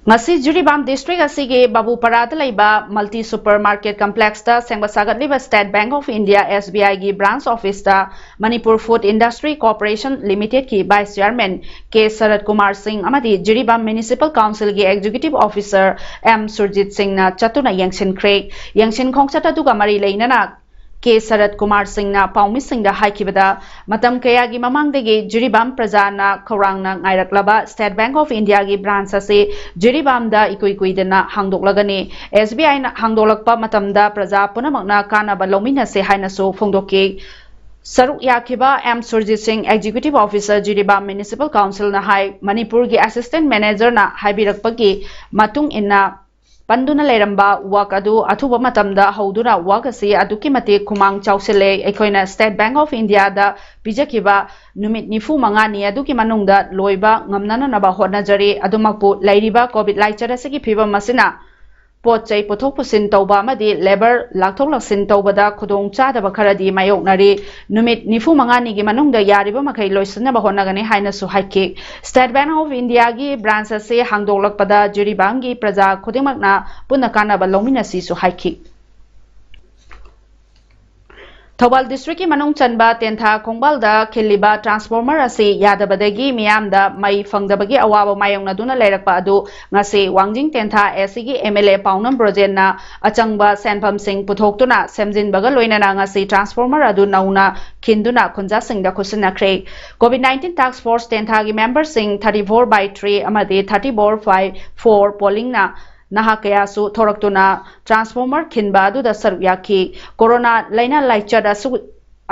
ꯉꯁꯤ ꯖꯤꯔꯤꯕꯥꯝ district ꯑꯁꯤꯒꯤ ꯕꯥꯕꯨꯄꯥꯔꯥꯗ ꯂꯩꯕ multi super market complex ꯇ ꯁꯦꯝꯒꯠ ꯁꯥꯒꯠꯂꯤꯕ State Bank of India, S B I ꯒꯤ branch office ꯇ Manipur Food Industry Corporation Limited ꯀꯤ vice chairman ꯀꯦ ꯁꯔꯠ ꯀꯨꯃꯥꯔ ꯁꯤꯡ ꯑꯃꯗꯤ ꯖꯤꯔꯤꯕꯥꯝ Municipal Council ꯒꯤ executive officer ꯑꯦꯝ ꯁꯨꯔꯖꯤꯠ ꯁꯤꯡꯅ ꯆꯠꯇꯨꯅ ꯌꯦꯡꯁꯤꯟꯈ꯭ꯔꯦ꯫ ꯌꯦꯡꯁꯤꯟ ꯈꯣꯡꯆꯠ ꯑꯗꯨꯒ ꯃꯔꯤ ꯂꯩꯅꯅ ꯀꯦ ꯁꯔꯠ ꯀꯨꯃꯥꯔ ꯁꯤꯡꯅ ꯄꯥꯎꯃꯤꯁꯤꯡꯗ ꯍꯥꯏꯈꯤꯕꯗ, ꯃꯇꯝ ꯀꯌꯥꯒꯤ ꯃꯃꯥꯡꯗꯒꯤ Jiribam ꯄ꯭ꯔꯖꯥꯅ ꯈꯧꯔꯥꯡꯅ ꯉꯥꯏꯔꯛꯂꯕ State Bank of India ꯒꯤ branch ꯑꯁꯤ ꯖꯤꯔꯤꯕꯥꯝꯗ ꯏꯀꯨꯏ ꯀꯨꯏꯗꯅ ꯍꯥꯡꯗꯣꯛꯂꯒꯅꯤ꯫ S B I ꯅ ꯍꯥꯡꯗꯣꯛꯂꯛꯄ ꯃꯇꯝꯗ ꯄ꯭ꯔꯖꯥ ꯄꯨꯝꯅꯃꯛꯅ ꯀꯥꯟꯅꯕ ꯂꯧꯃꯤꯟꯅꯁꯦ ꯍꯥꯏꯅꯁꯨ ꯐꯣꯡꯗꯣꯛꯈꯤ꯫ ꯁꯔꯨꯛ ꯌꯥꯈꯤꯕ ꯑꯦꯝ ꯁꯨꯔꯖꯤꯠ ꯁꯤꯡ, executive officer, Jiribam Municipal Council ꯅ ꯍꯥꯏ, ꯃꯅꯤꯄꯨꯔꯒꯤ assistant manager ꯅ ꯍꯥꯏꯕꯤꯔꯛꯄꯒꯤ ꯃꯇꯨꯡ ꯏꯟꯅ, ꯄꯟꯗꯨꯅ ꯂꯩꯔꯝꯕ work ꯑꯗꯨ ꯑꯊꯨꯕ ꯃꯇꯝꯗ ꯍꯧꯗꯨꯅ work ꯑꯁꯤ ꯑꯗꯨꯛꯀꯤ ꯃꯇꯤꯛ ꯈꯨꯃꯥꯡ ꯆꯥꯎꯁꯤꯜꯂꯦ꯫ ꯑꯩꯈꯣꯏꯅ State Bank of India ꯗ ꯄꯤꯖꯈꯤꯕ ꯅꯨꯃꯤꯠ ꯅꯤꯐꯨ ꯃꯉꯥꯅꯤ ꯑꯗꯨꯒꯤ ꯃꯅꯨꯡꯗ ꯂꯣꯏꯕ ꯉꯝꯅꯅꯕ ꯍꯣꯠꯅꯖꯔꯤ꯫ ꯑꯗꯨꯃꯛꯄꯨ ꯂꯩꯔꯤꯕ COVID ꯂꯥꯏꯆꯠ ꯑꯁꯤꯒꯤ ꯐꯤꯕꯝ ꯑꯁꯤꯅ ꯄꯣꯠ ꯆꯩ ꯄꯨꯊꯣꯛ ꯄꯨꯁꯤꯟ ꯇꯧꯕ ꯑꯃꯗꯤ ꯂꯦꯕꯔ ꯂꯥꯛꯊꯣꯛ ꯂꯥꯛꯁꯤꯟ ꯇꯧꯕꯗ ꯈꯨꯗꯣꯡ ꯆꯥꯗꯕ ꯈꯔꯗꯤ ꯃꯥꯌꯣꯛꯅꯔꯤ꯫ ꯅꯨꯃꯤꯠ ꯅꯤꯐꯨ ꯃꯉꯥꯅꯤꯒꯤ ꯃꯅꯨꯡꯗ ꯌꯥꯔꯤꯕ ꯃꯈꯩ ꯂꯣꯏꯁꯤꯟꯅꯕ ꯍꯣꯠꯅꯒꯅꯤ ꯍꯥꯏꯅꯁꯨ ꯍꯥꯏꯈꯤ꯫ State Bank of Indiaꯒꯤ branch ꯑꯁꯤ ꯍꯥꯡꯗꯣꯛꯂꯛꯄꯗ ꯖꯤꯔꯤꯕꯥꯝꯒꯤ ꯄ꯭ꯔꯖꯥ ꯈꯨꯗꯤꯡꯃꯛꯅ ꯄꯨꯟꯅ ꯀꯥꯟꯅꯕ ꯂꯧꯃꯤꯟꯅꯁꯤꯁꯨ ꯍꯥꯏꯈꯤ꯫ ꯊꯧꯕꯥꯜ districtꯀꯤ ꯃꯅꯨꯡ ꯆꯟꯕ ꯇꯦꯟꯊꯥ ꯈꯣꯡꯕꯥꯜꯗ ꯈꯤꯜꯂꯤꯕ transformer ꯑꯁꯤ ꯌꯥꯗꯕꯗꯒꯤ ꯃꯤꯌꯥꯝꯗ ꯃꯩ ꯐꯪꯗꯕꯒꯤ ꯑꯋꯥꯕ ꯃꯥꯌꯣꯛꯅꯗꯨꯅ ꯂꯩꯔꯛꯄ ꯑꯗꯨ ꯉꯁꯤ ꯋꯥꯡꯖꯤꯡ ꯇꯦꯟꯊꯥ SCꯒꯤ MLA ꯄꯥꯎꯅꯝ ꯕ꯭ꯔꯣꯖꯦꯟꯅ ꯑꯆꯪꯕ ꯁꯦꯟꯐꯝꯁꯤꯡ ꯄꯨꯊꯣꯛꯇꯨꯅ ꯁꯦꯝꯖꯤꯟꯕꯒ ꯂꯣꯏꯅꯅ ꯉꯁꯤ transformer ꯑꯗꯨ ꯅꯧꯅ ꯈꯤꯟꯗꯨꯅ ꯈꯨꯟꯖꯥꯁꯤꯡꯗ ꯈꯨꯠꯁꯤꯟꯅꯈ꯭ꯔꯦ꯫ COVID nineteen task force ꯇꯦꯟꯊꯥꯒꯤ memberꯁꯤꯡ thirty four by three ꯑꯃꯗꯤ thirty four by four pollingꯅ ꯅꯍꯥ ꯀꯌꯥꯁꯨ ꯊꯣꯔꯛꯇꯨꯅ transformer ꯈꯤꯟꯕ ꯑꯗꯨꯗ ꯁꯔꯨꯛ ꯌꯥꯈꯤ꯫ ꯀꯣꯔꯣꯅꯥ ꯂꯥꯏꯅꯥ ꯂꯥꯏꯆꯠ ꯑꯁꯨ-,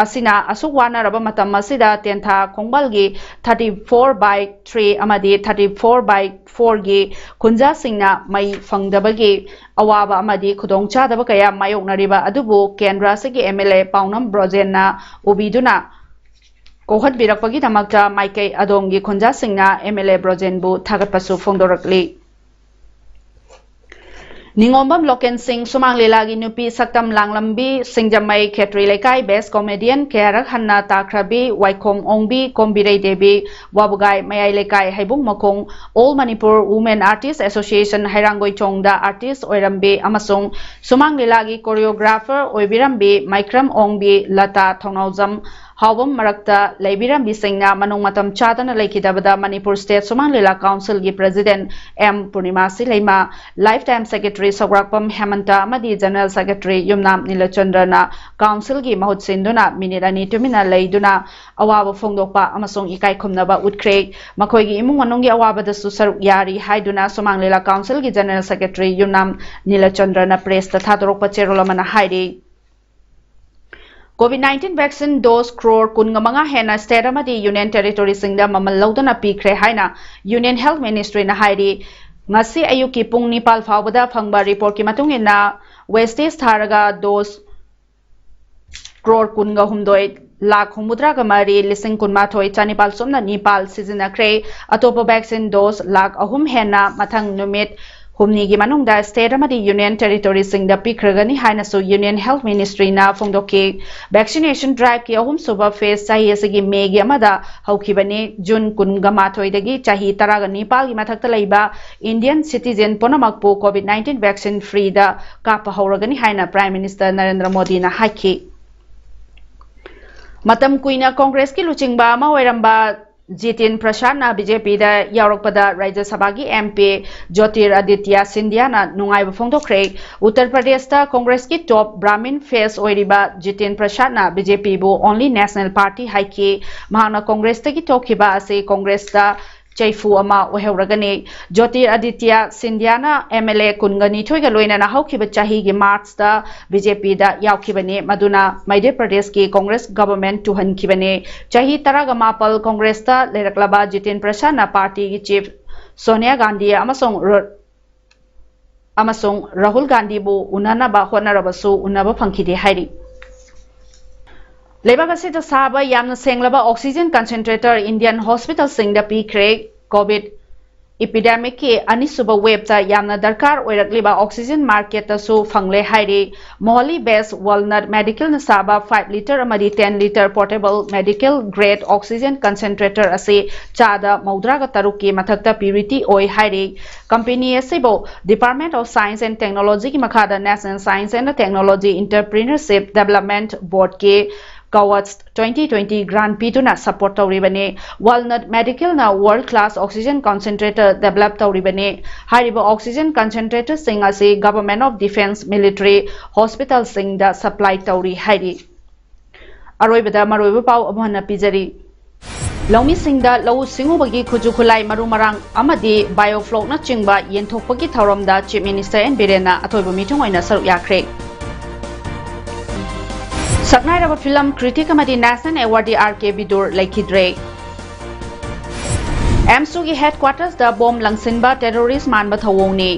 ꯑꯁꯤꯅ ꯑꯁꯨꯛ ꯋꯥꯅꯔꯕ ꯃꯇꯝ ꯑꯁꯤꯗ ꯇꯦꯟꯊꯥ ꯈꯣꯡꯕꯥꯜꯒꯤ thirty four by three ꯑꯃꯗꯤ thirty four by fourꯒꯤ ꯈꯨꯟꯖꯥꯁꯤꯡꯅ ꯃꯩ ꯐꯪꯗꯕꯒꯤ ꯑꯋꯥꯕ ꯑꯃꯗꯤ ꯈꯨꯗꯣꯡꯆꯥꯗꯕ ꯀꯌꯥ ꯃꯥꯌꯣꯛꯅꯔꯤꯕ ꯑꯗꯨꯕꯨ ꯀꯦꯟꯗ꯭ꯔ ꯑꯁꯤꯒꯤ MLA ꯄꯥꯎꯅꯝ ꯕ꯭ꯔꯣꯖꯦꯟꯅ ꯎꯕꯤꯗꯨꯅ ꯀꯣꯛꯍꯟꯕꯤꯔꯛꯄꯒꯤꯗꯃꯛꯇ ꯃꯥꯏꯀꯩ ꯑꯗꯣꯝꯒꯤ ꯈꯨꯟꯖꯥꯁꯤꯡꯅ MLA ꯕ꯭ꯔꯣꯖꯦꯟꯕꯨ ꯊꯥꯒꯠꯄꯁꯨ ꯐꯣꯡꯗꯣꯔꯛꯂꯤ꯫ ꯅꯤꯉꯣꯝꯕꯝ ꯂꯣꯀꯦꯟ ꯁꯤꯡ ꯁꯨꯃꯥꯡ ꯂꯤꯂꯥꯒꯤ ꯅꯨꯄꯤ ꯁꯛꯇꯝ ꯂꯥꯡꯂꯝꯕꯤ ꯁꯤꯡꯖꯃꯩ ꯈꯦꯇ꯭ꯔꯤ ꯂꯩꯀꯥꯏ best comedian ꯀꯌꯥꯔꯛ ꯍꯟꯅ ꯇꯥꯈ꯭ꯔꯕꯤ ꯋꯥꯏꯈꯣꯝ ꯑꯣꯡꯕꯤ ꯀꯣꯝꯕꯤꯔꯩ ꯗꯦꯕꯤ ꯋꯥꯕꯒꯥꯏ ꯃꯌꯥꯏ ꯂꯩꯀꯥꯏ ꯍꯩꯕꯨꯡ ꯃꯈꯣꯡ All Manipur Women Artist Association ꯍꯩꯔꯥꯡꯒꯣꯏ ꯆꯣꯡꯗ artist ꯑꯣꯏꯔꯝꯕꯤ ꯑꯃꯁꯨꯡ ꯁꯨꯃꯥꯡ ꯂꯤꯂꯥꯒꯤ choreographer ꯑꯣꯏꯕꯤꯔꯝꯕꯤ ꯃꯥꯏꯀ꯭ꯔꯝ ꯑꯣꯡꯕꯤ ꯂꯇꯥ ꯊꯧꯅꯥꯎꯖꯝ ꯍꯥꯎꯕꯝ ꯃꯔꯛꯇ ꯂꯩꯕꯤꯔꯝꯕꯤꯁꯤꯡꯅ ꯃꯅꯨꯡ ꯃꯇꯝ ꯆꯥꯗꯅ ꯂꯩꯈꯤꯗꯕꯗ ꯃꯅꯤꯄꯨꯔ State ꯁꯨꯃꯥꯡ ꯂꯤꯂꯥ Councilꯒꯤ President ꯑꯦꯝ ꯄꯨꯔꯅꯤꯃꯥ ꯁꯤꯂꯩꯃ, Lifetime Secretary ꯁꯧꯒ꯭ꯔꯥꯛꯄꯝ ꯍꯦꯃꯟꯇ ꯑꯃꯗꯤ General Secretary ꯌꯨꯝꯅꯥꯝ ꯅꯤꯂꯆꯟꯗ꯭ꯔꯅ Councilꯒꯤ ꯃꯍꯨꯠ ꯁꯤꯟꯗꯨꯅ ꯃꯤꯅꯤꯠ ꯑꯅꯤ ꯇꯨꯃꯤꯟꯅ ꯂꯩꯗꯨꯅ ꯑꯋꯥꯕ ꯐꯣꯡꯗꯣꯛꯄ ꯑꯃꯁꯨꯡ ꯏꯀꯥꯏ ꯈꯨꯝꯅꯕ ꯎꯠꯈ꯭ꯔꯦ꯫ ꯃꯈꯣꯏꯒꯤ ꯏꯃꯨꯡ ꯃꯅꯨꯡꯒꯤ ꯑꯋꯥꯕꯗꯁꯨ ꯁꯔꯨꯛ ꯌꯥꯔꯤ ꯍꯥꯏꯗꯨꯅ ꯁꯨꯃꯥꯡ ꯂꯤꯂꯥ Councilꯒꯤ General Secretary ꯌꯨꯝꯅꯥꯝ ꯅꯤꯂꯆꯟꯗ꯭ꯔꯅ pressꯇ ꯊꯥꯗꯣꯔꯛꯄ ꯆꯦꯔꯣꯜ ꯑꯃꯅ ꯍꯥꯏꯔꯤ꯫ COVID nineteen vaccine dose crore ꯀꯨꯟꯒ ꯃꯉꯥ ꯍꯦꯟꯅ state ꯑꯃꯗꯤ union territoryꯁꯤꯡꯗ ꯃꯃꯜ ꯂꯧꯗꯅ ꯄꯤꯈ꯭ꯔꯦ ꯍꯥꯏꯅ Union Health Ministryꯅ ꯍꯥꯏꯔꯤ꯫ ꯉꯁꯤ ꯑꯌꯨꯛꯀꯤ ꯄꯨꯡ ꯅꯤꯄꯥꯜ ꯐꯥꯎꯕꯗ ꯐꯪꯕ reportꯀꯤ ꯃꯇꯨꯡ ꯏꯟꯅ wastage ꯊꯥꯔꯒ dose crore ꯀꯨꯟꯒ ꯍꯨꯝꯗꯣꯏ ꯂꯥꯈ ꯍꯨꯝꯐꯨꯇꯔꯥꯒ ꯃꯔꯤ ꯂꯤꯁꯤꯡ ꯀꯨꯟꯃꯥꯊꯣꯏ ꯆꯅꯤꯄꯥꯜ ꯁꯨꯞꯅ ꯅꯤꯄꯥꯜ ꯁꯤꯖꯤꯟꯅꯈ꯭ꯔꯦ꯫ ꯑꯇꯣꯞꯄ vaccine dose ꯂꯥꯈ ꯑꯍꯨꯝ ꯍꯦꯟꯅ ꯃꯊꯪ ꯅꯨꯃꯤꯠ ꯍꯨꯝꯅꯤꯒꯤ ꯃꯅꯨꯡꯗ state ꯑꯃꯗꯤ union territoryꯁꯤꯡꯗ ꯄꯤꯈ꯭ꯔꯒꯅꯤ ꯍꯥꯏꯅꯁꯨ Union Health Ministryꯅ ꯐꯣꯡꯗꯣꯛꯈꯤ꯫ Vaccination driveꯀꯤ ꯑꯍꯨꯝꯁꯨꯕ phase ꯆꯍꯤ ꯑꯁꯤꯒꯤ ꯃꯦꯒꯤ ꯑꯃꯗ ꯍꯧꯈꯤꯕꯅꯤ꯫ ꯖꯨꯟ ꯀꯨꯟꯒ ꯃꯥꯊꯣꯏꯗꯒꯤ ꯆꯍꯤ ꯇꯔꯥꯒ ꯅꯤꯄꯥꯜꯒꯤ ꯃꯊꯛꯇ ꯂꯩꯕ Indian citizen ꯄꯨꯝꯅꯃꯛꯄꯨ COVID nineteen vaccine freeꯗ ꯀꯥꯞꯄ ꯍꯧꯔꯒꯅꯤ ꯍꯥꯏꯅ Prime Minister ꯅꯔꯦꯟꯗ꯭ꯔ ꯃꯣꯗꯤꯅ ꯍꯥꯏꯈꯤ꯫ ꯃꯇꯝ ꯀꯨꯏꯅ ꯀꯣꯡꯒ꯭ꯔꯦꯁꯀꯤ ꯂꯨꯆꯤꯡꯕ ꯑꯃ ꯑꯣꯏꯔꯝꯕ ꯖꯤꯇꯤꯟ ꯄ꯭ꯔꯁꯥꯗꯅ BJPꯗ ꯌꯥꯎꯔꯛꯄꯗ ꯔꯥꯖ꯭ꯌ ꯁꯚꯥꯒꯤ MP ꯖꯣꯇꯤꯔꯥꯗꯤꯇ꯭ꯌ ꯁꯤꯟꯙ꯭ꯌꯥꯅ ꯅꯨꯡꯉꯥꯏꯕ ꯐꯣꯡꯗꯣꯛꯈ꯭ꯔꯦ꯫ ꯎꯠꯇꯔ ꯄ꯭ꯔꯗꯦꯁꯇ ꯀꯣꯡꯒ꯭ꯔꯦꯁꯀꯤ top Brahmin face ꯑꯣꯏꯔꯤꯕ ꯖꯤꯇꯤꯟ ꯄ꯭ꯔꯁꯥꯗꯅ BJPꯕꯨ only national party ꯍꯥꯏꯈꯤ꯫ ꯃꯍꯥꯛꯅ ꯀꯣꯡꯒ꯭ꯔꯦꯁꯇꯒꯤ ꯊꯣꯛꯈꯤꯕ ꯑꯁꯤ ꯀꯣꯡꯒ꯭ꯔꯦꯁꯇ ꯆꯩꯐꯨ ꯑꯃ ꯑꯣꯏꯍꯧꯔꯒꯅꯤ꯫ ꯖꯣꯇꯤꯔꯥꯗꯤꯇ꯭ꯌ ꯁꯤꯟꯙ꯭ꯌꯥꯅ MLA ꯀꯨꯟꯒ ꯅꯤꯊꯣꯏꯒ ꯂꯣꯏꯅꯅ ꯍꯧꯈꯤꯕ ꯆꯍꯤꯒꯤ ꯃꯥꯔꯆꯇ BJPꯗ ꯌꯥꯎꯈꯤꯕꯅꯤ, ꯃꯗꯨꯅ ꯃꯙ꯭ꯌ ꯄ꯭ꯔꯗꯦꯁꯀꯤ ꯀꯣꯡꯒ꯭ꯔꯦꯁ government ꯇꯨꯍꯟꯈꯤꯕꯅꯤ꯫ ꯆꯍꯤ ꯇꯔꯥꯒ ꯃꯥꯄꯜ ꯀꯣꯡꯒ꯭ꯔꯦꯁꯇ ꯂꯩꯔꯛꯂꯕ ꯖꯤꯇꯤꯟ ꯄ꯭ꯔꯁꯥꯗꯅ partyꯒꯤ chief ꯁꯣꯅꯤꯌꯥ ꯒꯥꯟꯙꯤ ꯑꯃꯁꯨꯡ ꯔ-, ꯑꯃꯁꯨꯡ ꯔꯥꯍꯨꯜ ꯒꯥꯟꯙꯤꯕꯨ ꯎꯅꯅꯕ ꯍꯣꯠꯅꯔꯕꯁꯨ ꯎꯅꯕ ꯐꯪꯈꯤꯗꯦ ꯍꯥꯏꯔꯤ꯫ ꯂꯩꯕꯥꯛ ꯑꯁꯤꯗ ꯁꯥꯕ ꯌꯥꯝꯅ ꯁꯦꯡꯂꯕ oxygen concentrator Indian hospitalꯁꯤꯡꯗ ꯄꯤꯈ꯭ꯔꯦ꯫ COVID epidemicꯀꯤ ꯑꯅꯤꯁꯨꯕ waveꯇ ꯌꯥꯝꯅ ꯗꯔꯀꯥꯔ ꯑꯣꯏꯔꯛꯂꯤꯕ oxygen marketꯇꯁꯨ ꯐꯪꯂꯦ ꯍꯥꯏꯔꯤ꯫ Mohali based Walnut Medicalꯅ ꯁꯥꯕ five litre ꯑꯃꯗꯤ ten litre portable medical grade oxygen concentrator ꯑꯁꯤ ꯆꯥꯗ ꯃꯧꯗ꯭ꯔꯥꯒ ꯇꯔꯨꯛꯀꯤ ꯃꯊꯛꯇ purity ꯑꯣꯏ ꯍꯥꯏꯔꯤ꯫ Company ꯑꯁꯤꯕꯨ Department of Science and Technologyꯒꯤ ꯃꯈꯥꯗ National Science and Technology Entrepreneurship Development Boardꯀꯤ Kavach twenty twenty grant ꯄꯤꯗꯨꯅ support ꯇꯧꯔꯤꯕꯅꯤ꯫ Walnut Medicalꯅ world class oxygen concentrator develop ꯇꯧꯔꯤꯕꯅꯤ꯫ ꯍꯥꯏꯔꯤꯕ oxygen concentratorꯁꯤꯡ ꯑꯁꯤ Government of Defence military hospitalꯁꯤꯡꯗ supply ꯇꯧꯔꯤ ꯍꯥꯏꯔꯤ꯫ ꯑꯔꯣꯏꯕꯗ ꯃꯔꯨꯑꯣꯏꯕ ꯄꯥꯎ ꯑꯃꯨꯛ ꯍꯟꯅ ꯄꯤꯖꯔꯤ꯫ ꯂꯧꯃꯤꯁꯤꯡꯗ ꯂꯧꯎ ꯁꯤꯡꯎꯕꯒꯤ ꯈꯨꯠꯁꯨ ꯈꯨꯠꯂꯥꯏ, ꯃꯔꯨ ꯃꯔꯥꯡ ꯑꯃꯗꯤ bioflockꯅꯆꯤꯡꯕ ꯌꯦꯟꯊꯣꯛꯄꯒꯤ ꯊꯧꯔꯝꯗ Chief Minister N ꯕꯤꯔꯦꯟꯅ ꯑꯊꯣꯏꯕ ꯃꯤꯊꯨꯡ ꯑꯣꯏꯅ ꯁꯔꯨꯛ ꯌꯥꯈ꯭ꯔꯦ꯫ ꯁꯛꯅꯥꯏꯔꯕ film critic ꯑꯃꯗꯤ national awardee R K ꯕꯤꯗꯨꯔ ꯂꯩꯈꯤꯗ꯭ꯔꯦ꯫ AMSUꯒꯤ headquartersꯇ bomb ꯂꯪꯁꯤꯟꯕ terrorist ꯃꯥꯟꯕ ꯊꯧꯑꯣꯡꯅꯤ꯫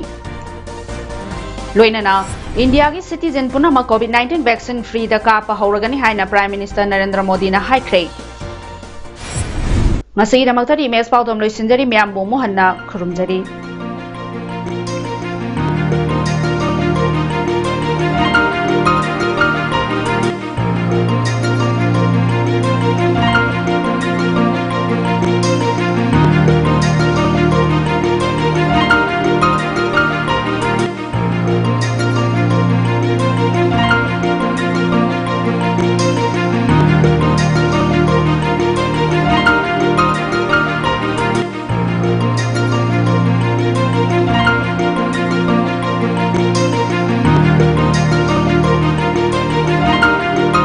ꯂꯣꯏꯅꯅ ꯏꯟꯗꯤꯌꯥꯒꯤ citizen ꯄꯨꯝꯅꯃꯛ COVID nineteen vaccine freeꯗ ꯀꯥꯞꯄ ꯍꯧꯔꯒꯅꯤ ꯍꯥꯏꯅ Prime Minister ꯅꯔꯦꯟꯗ꯭ꯔ ꯃꯣꯗꯤꯅ ꯍꯥꯏꯈ꯭ꯔꯦ꯫ ꯉꯁꯤꯒꯤꯗꯃꯛꯇꯗꯤ ꯏꯃꯦꯖ ꯄꯥꯎꯗꯝ ꯂꯣꯏꯁꯤꯟꯖꯔꯤ꯫ ꯃꯌꯥꯝꯕꯨ ꯑꯃꯨꯛ ꯍꯟꯅ ꯈꯨꯔꯨꯝꯖꯔꯤ꯫